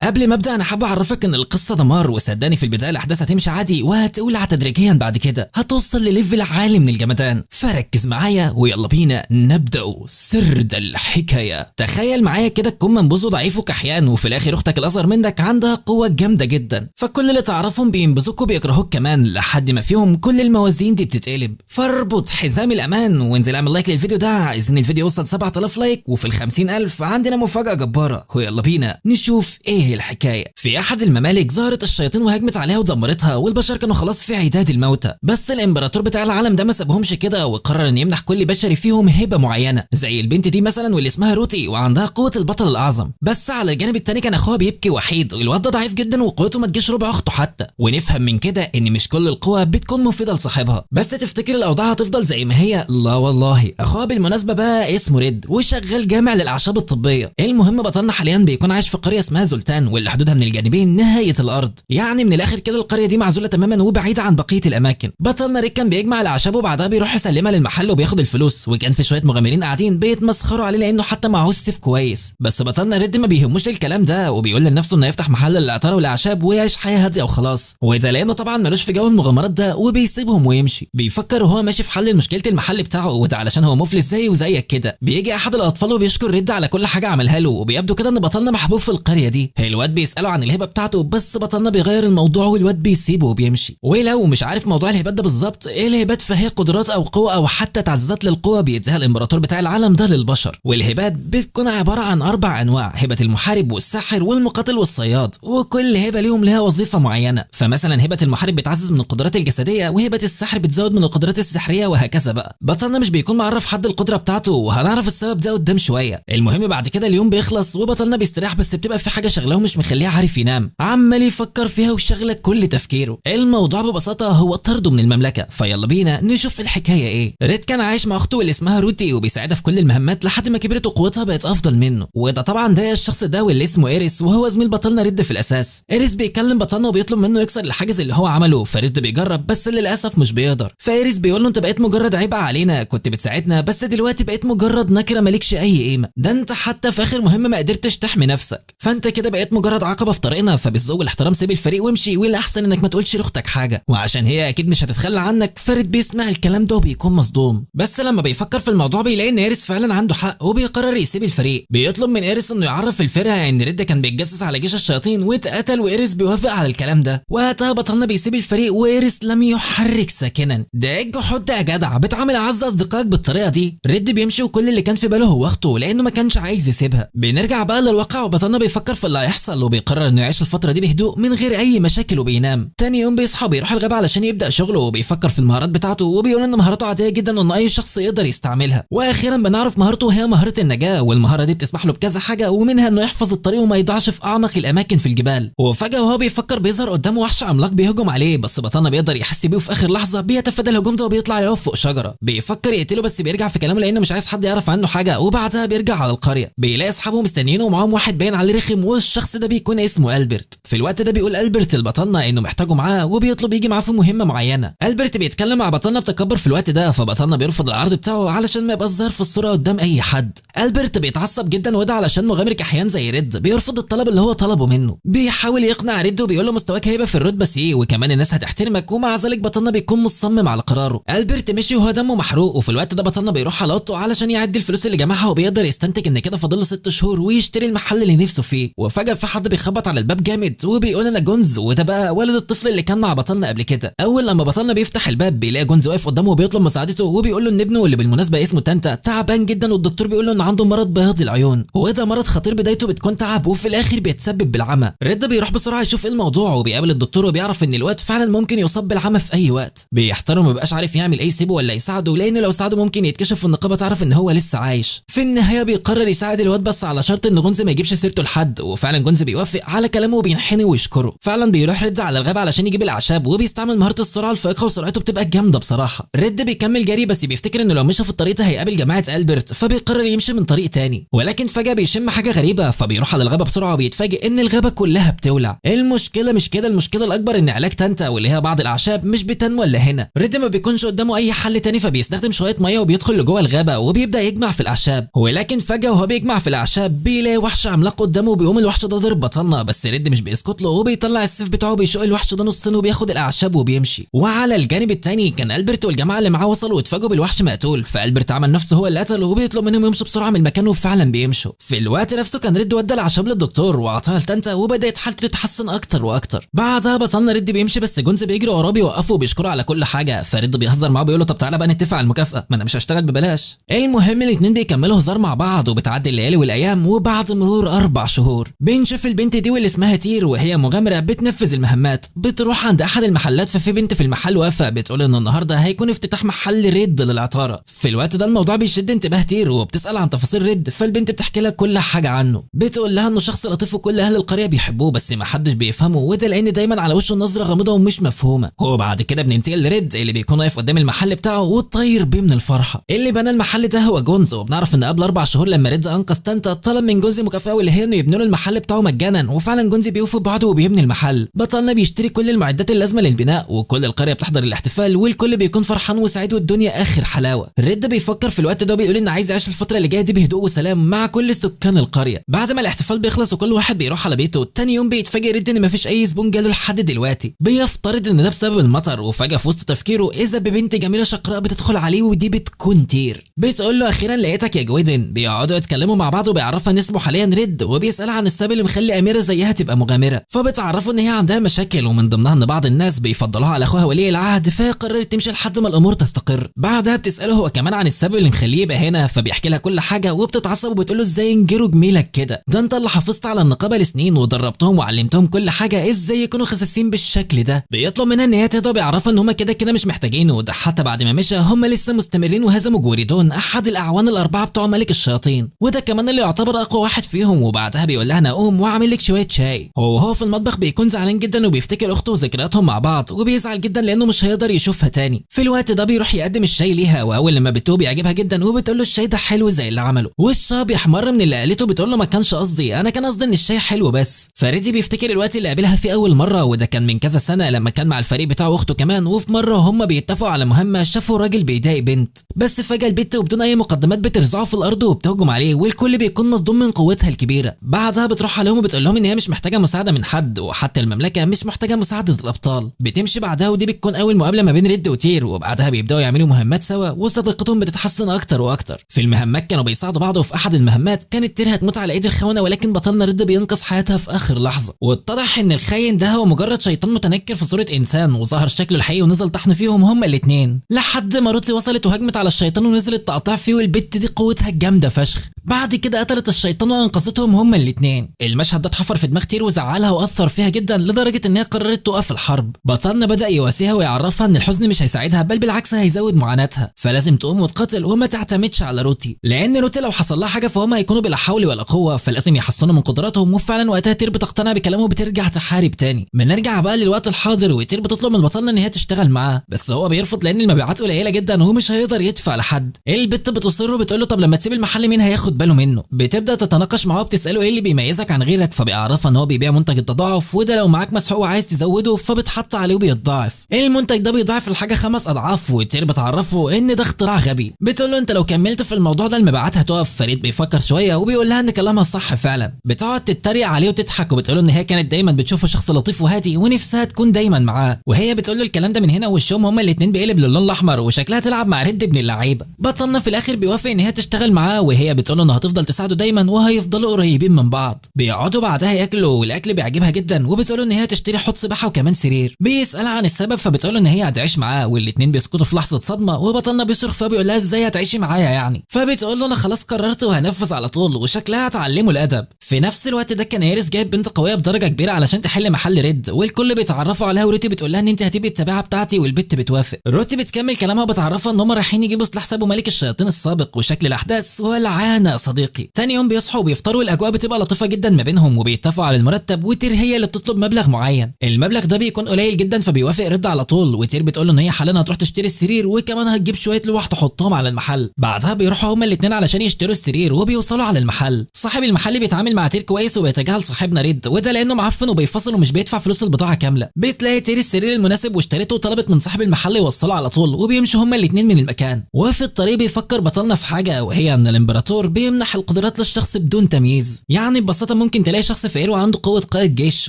قبل ما ابدا انا حابب اعرفك ان القصة دمار، وصدقني في البداية الاحداث هتمشي عادي وهتولع تدريجيا، بعد كده هتوصل ل level عالي من الجمدان، فركز معايا ويلا بينا نبدا سرد الحكاية. تخيل معايا كده تكون منبوذ وضعيف وكحيان، وفي الاخر اختك الاصغر منك عندها قوة جامدة جدا، فكل اللي تعرفهم بينبذوك وبيكرهوك كمان، لحد ما فيهم كل الموازين دي بتتقلب. فاربط حزام الامان وانزل اعمل like للفيديو ده، عايزين الفيديو يوصل 7000 like، وفي ال 50000 عندنا مفاجاة جبارة. ويلا بينا نشوف ايه الحكاية. في احد الممالك ظهرت الشياطين وهجمت عليها ودمرتها، والبشر كانوا خلاص في عداد الموتى، بس الامبراطور بتاع العالم ده ما سابهمش كده، وقرر ان يمنح كل بشري فيهم هبه معينة، زي البنت دي مثلا واللي اسمها روتي وعندها قوة البطل الاعظم. بس على الجانب التاني كان اخوها بيبكي وحيد، الواد ده ضعيف جدا وقوته ما تجيش ربع اخته حتى. ونفهم من كده ان مش كل القوى بتكون مفيدة لصاحبها. بس تفتكر الاوضاع هتفضل زي ما هي؟ لا والله. اخوها بالمناسبة بقى اسمه ريد وشغال جامع للاعشاب الطبية. المهم بطلنا حاليا بيكون عايش في قرية اسمها زولتان، واللي حدودها من الجانبين نهاية الارض، يعني من الاخر كده القرية دي معزولة تماما وبعيدة عن بقية الاماكن. بطلنا ريد كان بيجمع الاعشاب وبعدها بيروح يسلمها للمحل وبياخد الفلوس، وكان في شوية مغامرين قاعدين بيتمسخروا عليه لانه حتى معهوش سيف كويس. بس بطلنا ريد ما بيهموش الكلام ده، وبيقول لنفسه انه يفتح محل للعطاره والاعشاب ويعيش حياة هادية وخلاص، وده لانه طبعا ملوش في جو المغامرات ده، وبيسيبهم ويمشي. بيفكر وهو ماشي في حل مشكلة المحل بتاعه، وده علشان هو مفلس زيه وزيك كده. بيجي احد الاطفال وبيشكر ريد على كل حاجة عملها له، وبيبدو كده ان بطلنا محبوب في القرية دي. الواد بيساله عن الهبة بتاعته، بس بطلنا بيغير الموضوع والواد بيسيبه وبيمشي. ولو مش عارف موضوع الهبات ده بالظبط، ايه الهبات؟ فهي قدرات او قوة او حتى تعزيزات للقوة بيديها الامبراطور بتاع العالم ده للبشر. والهبات بتكون عبارة عن 4 انواع: هبه المحارب والساحر والمقاتل والصياد، وكل هبه ليهم لها وظيفة معينة. فمثلا هبه المحارب بتعزز من القدرات الجسدية، وهبه الساحر بتزود من القدرات السحريه، وهكذا بقى. بطلنا مش بيكون معرف حد القدرة بتاعته، وهنعرف السبب ده قدام شوية. المهم بعد كده اليوم بيخلص وبطلنا بيستريح، بس بتبقى في حاجة شغلاه ومش مخليه عارف ينام، عمال يفكر فيها وشغله كل تفكيره. الموضوع ببساطة هو طرده من المملكة، فيلا بينا نشوف الحكاية ايه. ريد كان عايش مع اخته اللي اسمها روتي، وبيساعدها في كل المهمات لحد ما كبرت وقوتها بقت افضل منه. وده طبعا ده الشخص ده واللي اسمه ايريس، وهو زميل بطلنا ريد في الاساس. ايريس بيكلم بطلنا وبيطلب منه يكسر الحاجز اللي هو عمله، فريد بيجرب بس للاسف مش بيقدر. فايريس بيقول له انت بقيت مجرد عبء علينا، كنت بتساعدنا بس دلوقتي بقيت مجرد نكره مالكش اي قيمة، ده انت حتى في اخر مهمة ما قدرتش تحمي نفسك، فانت كده بقيت مجرد عقبه في طريقنا، فبالذوق والاحترام سيب الفريق وامشي، والاحسن انك ما تقولش لاختك حاجة، وعشان هي اكيد مش هتتخلى عنك. فريد بيسمع الكلام ده وبيكون مصدوم، بس لما بيفكر في الموضوع بيلاقي ان ايريس فعلا عنده حق، وبيقرر يسيب الفريق. بيطلب من ايريس انه يعرف الفرقة ان ريد كان بيتجسس على جيش الشياطين واتقتل، وايريس بيوافق على الكلام ده. وقتها بطلنا بيسيب الفريق وايريس لم يحرك ساكنا. ده ايه الجحود ده يا جدع؟ بتعامل اعز اصدقائك بالطريقة دي؟ ريد بيمشي وكل اللي كان في باله هو اخته، لانه ما كانش عايز يسيبها. بنرجع بقى للواقع، وبطلنا بيفكر في اللي هيحصل، وبيقرر انه يعيش الفترة دي بهدوء من غير اي مشاكل، وبينام. تاني يوم بيصحى بيروح الغابة علشان يبدا شغله، وبيفكر في المهارات بتاعته، وبيقول ان مهاراته عادية جدا وان اي شخص يقدر يستعملها. واخيرا بنعرف مهارته هي مهارة النجاة، والمهاره دي بتسمح له بكذا حاجة، ومنها انه يحفظ الطريق وما يضيعش في اعمق الاماكن في الجبال. وفجاة وهو بيفكر بيظهر قدامه وحش عملاق بيهجم عليه، بس بطلنا بيقدر يحس بيه، وفي اخر لحظة بيتفادى الهجوم ده وبيطلع يقف فوق شجرة. بيفكر يقتله بس بيرجع في كلامه لانه مش عايز حد يعرف عنه حاجة. وبعدها بيرجع على القرية، بيلاقي اصحابه مستنيينه ومعاهم واحد باين عليه رخم، والشخص ده بيكون اسمه البرت. في الوقت ده بيقول البرت لبطلنا انه محتاجه معاه، وبيطلب يجي معاه في مهمة معينة. البرت بيتكلم مع بطلنا بتكبر في الوقت ده، فبطلنا بيرفض العرض بتاعه علشان ما يبقاش ظاهر في الصورة قدام اي حد. البرت بيتعصب جدا، وده علشان مغامر كحيان زي ريد بيرفض الطلب اللي هو طلبه منه. بيحاول يقنع ريد وبيقول له مستواك هيبقى في الرتبة C، وكمان الناس هتحترمك، ومع ذلك بطلنا بيكون مصمم على قراره. البرت مشي وهو دمه محروق، وفي الوقت ده بطلنا بيروح على اوضته علشان يعد الفلوس اللي جمعها، وبيقدر يستنتج ان كده فاضل له 6 شهور ويشتري المحل اللي نفسه فيه. وفجأة في حد بيخبط على الباب جامد وبيقول انا جونز، وده بقى والد الطفل اللي كان مع بطلنا قبل كده. اول لما بطلنا بيفتح الباب بيلاقي جونز واقف قدامه وبيطلب مساعدته، وبيقول له ان ابنه اللي بالمناسبة اسمه تانتا تعبان جدا، والدكتور بيقول له ان عنده مرض بياض العيون، وده مرض خطير بدايته بتكون تعب وفي الاخر بيتسبب بالعمى. ريد بيروح بسرعة يشوف ايه الموضوع، وبيقابل الدكتور وبيعرف ان الواد فعلا ممكن يصاب بالعمى في اي وقت. بيحتار وما بيبقاش عارف يعمل ايه، يسيبه ولا يساعده، لانه لو ساعده ممكن يتكشف والنقابه تعرف ان هو لسه عايش. في النهاية بيقرر يساعد الواد بس على شرط ان جونز ما يجيبش سيرته لحد، وفعلا جونز بيوافق على كلامه وبينحني ويشكره. فعلا بيروح ريد على الغابة علشان يجيب الاعشاب، وبيستعمل مهارة السرعة الفائقة وسرعته بتبقى جامدة بصراحة. ريد بيكمل جري بس بيفتكر انه لو مشى في الطريق ده هيقابل جماعة البرت، فبيقرر يمشي من طريق تاني. ولكن فجاة بيشم حاجة غريبة، فبيروح على الغابة بسرعة وبيتفاجئ ان الغابة كلها بتولع. المشكلة مش كده، المشكلة الاكبر ان علاج تانتا واللي هي بعض الاعشاب مش بتنمو الا هنا. ريد ما بيكونش قدامه اي حل تاني، فبيستخدم شوية مية وبيدخل لجوه الغابة وبيبدا يجمع في الاعشاب. ولكن فجاة وهو بيجمع في الاعشاب بيلاقي وحش عملاق قدامه، وبيقوم الوحش ده ده ضرب بطلنا، بس ريد مش بيسكت له وبيطلع السيف بتاعه بيشق الوحش ده نصين وبياخد الاعشاب وبيمشي. وعلى الجانب الثاني كان البرت والجماعة اللي معاه وصلوا واتفاجئوا بالوحش مقتول، فالبرت عمل نفسه هو اللي قتله وبيطلب منهم يمشوا بسرعة من المكان وفعلا بيمشوا. في الوقت نفسه كان ريد ودى الاعشاب للدكتور وعطاها لتانتا وبدات حالته تتحسن اكتر واكتر. بعدها بطلنا ريد بيمشي بس جونز بيجري وراه بيوقفه وبيشكره على كل حاجة، فريد بيهزر معاه بيقول له طب تعالى بقى نتفق على المكافاة، ما انا مش هشتغل ببلاش. المهم الاثنين بيكملوا هزار مع بعض وبتعدي الليالي والايام، وبعد مرور 4 شهور بنشوف البنت دي واللي اسمها تير وهي مغامرة بتنفذ المهمات. بتروح عند احد المحلات، ففي بنت في المحل واقفة بتقول ان النهارده هيكون افتتاح محل ريد للعطاره. في الوقت ده الموضوع بيشد انتباه تير وبتسال عن تفاصيل ريد، فالبنت بتحكي لها كل حاجة عنه، بتقول لها انه شخص لطيف وكل اهل القرية بيحبوه بس ما حدش بيفهمه، وده لان دايما على وشه نظره غامضة ومش مفهومه. هو بعد كده بننتقل لريد اللي بيكون واقف قدام المحل بتاعه وطاير بيه من الفرحة. اللي بنى المحل ده هو جونز، وبنعرف ان قبل 4 شهور لما ريد انقذ تانتا طلب من جونز مكافاة واللي هي انه يبني له المحل بتاعه مجانا، وفعلا جونز بيوفي بوعده وبيبني المحل. بطلنا بيشتري كل المعدات اللازمة للبناء وكل القرية بتحضر الاحتفال والكل بيكون فرحان وسعيد والدنيا اخر حلاوة. ريد بيفكر في الوقت ده بيقول ان عايز يعيش الفترة اللي جاية دي بهدوء وسلام مع كل سكان القرية. بعد ما الاحتفال بيخلص وكل واحد بيروح على بيته، تاني يوم بيتفاجئ ريد ان مفيش اي زبون جاله لحد دلوقتي، بيفترض ان ده بسبب المطر. وفجاة في وسط تفكيره اذا ببنت جميلة شقراء بتدخل عليه ودي بتكون تير، بتقول له اخيرا لقيتك يا جويدن. بيقعدوا يتكلموا مع بعض وبيعرفها ان اسمه حاليا ريد، وبيسالها عن السبب اللي مخلي اميره زيها تبقى مغامرة، فبتعرفه ان هي عندها مشاكل ومن ضمنها ان بعض الناس بيفضلوها على اخوها ولي العهد، فهي قررت تمشي لحد ما الامور تستقر. بعدها بتساله هو كمان عن السبب اللي مخليه يبقى هنا، فبيحكي لها كل حاجة وبتتعصب وبتقول له ازاي ينجروا جميلك كده، ده انت اللي حافظت على النقابة لسنين ودربتهم وعلمتهم كل حاجة، ازاي يكونوا خساسين بالشكل ده. بيطلب منها ان هي تهدى وبيعرفها ان هما كده كده مش محتاجينه، وده حتى بعد ما مشى هما لسه مستمرين وهزموا جوريدون احد الاعوان الاربعة بتوع ملك الشياطين، وده كمان اللي يعتبر اقوى واحد فيهم. وبعدها بيقول لها انا اقوم واعمل لك شوية شاي. هو في المطبخ بيكون زعلان جدا وبيفتكر اخته وذكرياتهم مع بعض وبيزعل جدا لانه مش هيقدر يشوفها تاني. في الوقت ده بيروح يقدم الشاي ليها، واول لما بتوب بيعجبها جدا وبتقول له الشاي ده حلو زي اللي عمله، وشها بيحمر من اللي قالته، بتقول له ما كانش قصدي، انا كان قصدي ان الشاي حلو بس. فريدي بيفتكر الوقت اللي قابلها فيه اول مرة، وده كان من كذا سنة لما كان مع الفريق بتاعه واخته كمان. وفي مرة هم بيتفقوا على مهمة شافوا راجل بيضايق بنت، بس فجاة البنت وبدون اي مقدمات بترزعه في الارض وبتهجم عليه، والكل بيكون مصدوم من قوتها الكبيرة. بعدها بتروح عليهم وبتقول لهم ان هي مش محتاجه مساعدة من حد، وحتى المملكة مش محتاجه مساعدة الابطال. بتمشي بعدها ودي بتكون اول مقابله ما بين ريد وتير، وبعدها بيبداوا يعملوا مهمات سوا وصداقتهم بتتحسن اكتر واكتر. في المهمات كانوا بيساعدوا بعض، وفي احد المهمات كانت تير هتموت على ايد الخونة، ولكن بطلنا ريد بينقذ حياتها في اخر لحظة. واتضح ان الخاين ده هو مجرد شيطان متنكر في صوره انسان، وظهر شكله الحقيقي ونزل طحن فيهم هما الاثنين لحد ما روتي وصلت وهجمت على الشيطان ونزلت تقطع فيه، والبت دي قوتها الجامدة فشخ. بعد كده قتلت الشيطان وانقذتهم هما الاثنين. المشهد ده اتحفر في دماغ تير وزعلها واثر فيها جدا لدرجة ان هي قررت توقف الحرب. بطلنا بدا يواسيها ويعرفها ان الحزن مش هيساعدها بل بالعكس هيزود معاناتها، فلازم تقوم وتقاتل وما تعتمدش على روتي، لان روتي لو حصل لها حاجة فهم هيكونوا بلا حول ولا قوة، فلازم يحصنوا من قدراتهم. وفعلا وقتها تير بتقتنع بكلامه وبترجع تحارب تاني. بنرجع بقى للوقت الحاضر، وتير بتطلب من بطلنا ان هي تشتغل معاه، بس هو بيرفض لان المبيعات قليله جدا ومش هيقدر يدفع لحد. البت بتصر وبتقول له طب لما تسيب المحل مين هياخد باله منه؟ بتبدا تتناقش معاه وبتساله ايه اللي بيميزك عن غيرك، فبيعرفها ان هو بيبيع منتج التضاعف، وده لو معاك مسحوق وعايز تزوده فبتحط عليه وبيتضاعف. المنتج ده بيضاعف الحاجة 5 اضعاف، وتير بتعرفه ان ده اختراع غبي، بتقول له انت لو كملت في الموضوع ده المبيعات هتقف. فريد بيفكر شوية وبيقول لها ان كلامها صح فعلا. بتقعد تتريق عليه وتضحك وبتقول له ان هي كانت دايما بتشوفه شخص لطيف وهادي ونفسها تكون دايما معاه، وهي بتقول له الكلام ده من هنا وشهم هما الاثنين بيقلب للون الاحمر وشكلها تلعب مع ريد ابن اللعيبة. بطلنا في الاخر بيوافق ان هي تشتغل معاه، وهي بتقول له انها هتفضل تساعده دايما وهيفضلوا قريبين من بعض. بيقعدوا بعدها ياكلوا والاكل بيعجبها جدا، وبتقول له ان هي تشتري حوض سباحة وكمان سرير. بيسالها عن السبب فبتقول له ان هي هتعيش معاه، والاثنين بيسقطوا في لحظة صدمة، وبطلنا بيصرخ فبيقول لها ازاي هتعيشي معايا يعني، فبتقول له انا خلاص قررت وهنفذ على طول، وشكلها هتعلمه الادب. في نفس الوقت ده كان هاريس جايب بنت قوية بدرجة كبيرة علشان تحل محل ريد، والكل بيتعرفوا عليها، وروتي بتقول لها ان انت هتبقي التابعة بتاعتي، والبت بتوافق. روتي بتكمل كلامها وبتعرفها ان هم رايحين يجيبوا سلاح سابو ملك الشياطين السابق، وشكل الاحداث ولعانه يا صديقي. تاني يوم بيصحوا وبيفطروا، الاجواء بتبقى لطيفة جدا ما بينهم، وبيتفقوا على المرتب، وتير هي اللي بتطلب مبلغ معين. المبلغ ده بيكون قليل جدا فبيوافق ريد على طول، وتير بتقول له ان هي حالا هتروح تشتري السرير وكمان هتجيب شوية لوح تحطهم على المحل. بعدها بيروحوا هما الاثنين علشان يشتروا السرير، وبيوصلوا على المحل. صاحب المحل بيتعامل مع تير كويس وبيتجاهل صاحبنا ريد، وده لانه معفن وبيفصل ومش بيدفع فلوس البضاعة كاملة. بتلاقي تير السرير المناسب واشتريته وطلبت من صاحب المحل يوصله على طول، وبيمشوا هما الاثنين من المكان. وفي الطريق بيفكر بطلنا في حاجة، وهي ان الامبراطور بيمنح القدرات للشخص بدون تمييز. يعني ببساطة ممكن تلاقي شخص فقير وعنده قوة قائد جيش،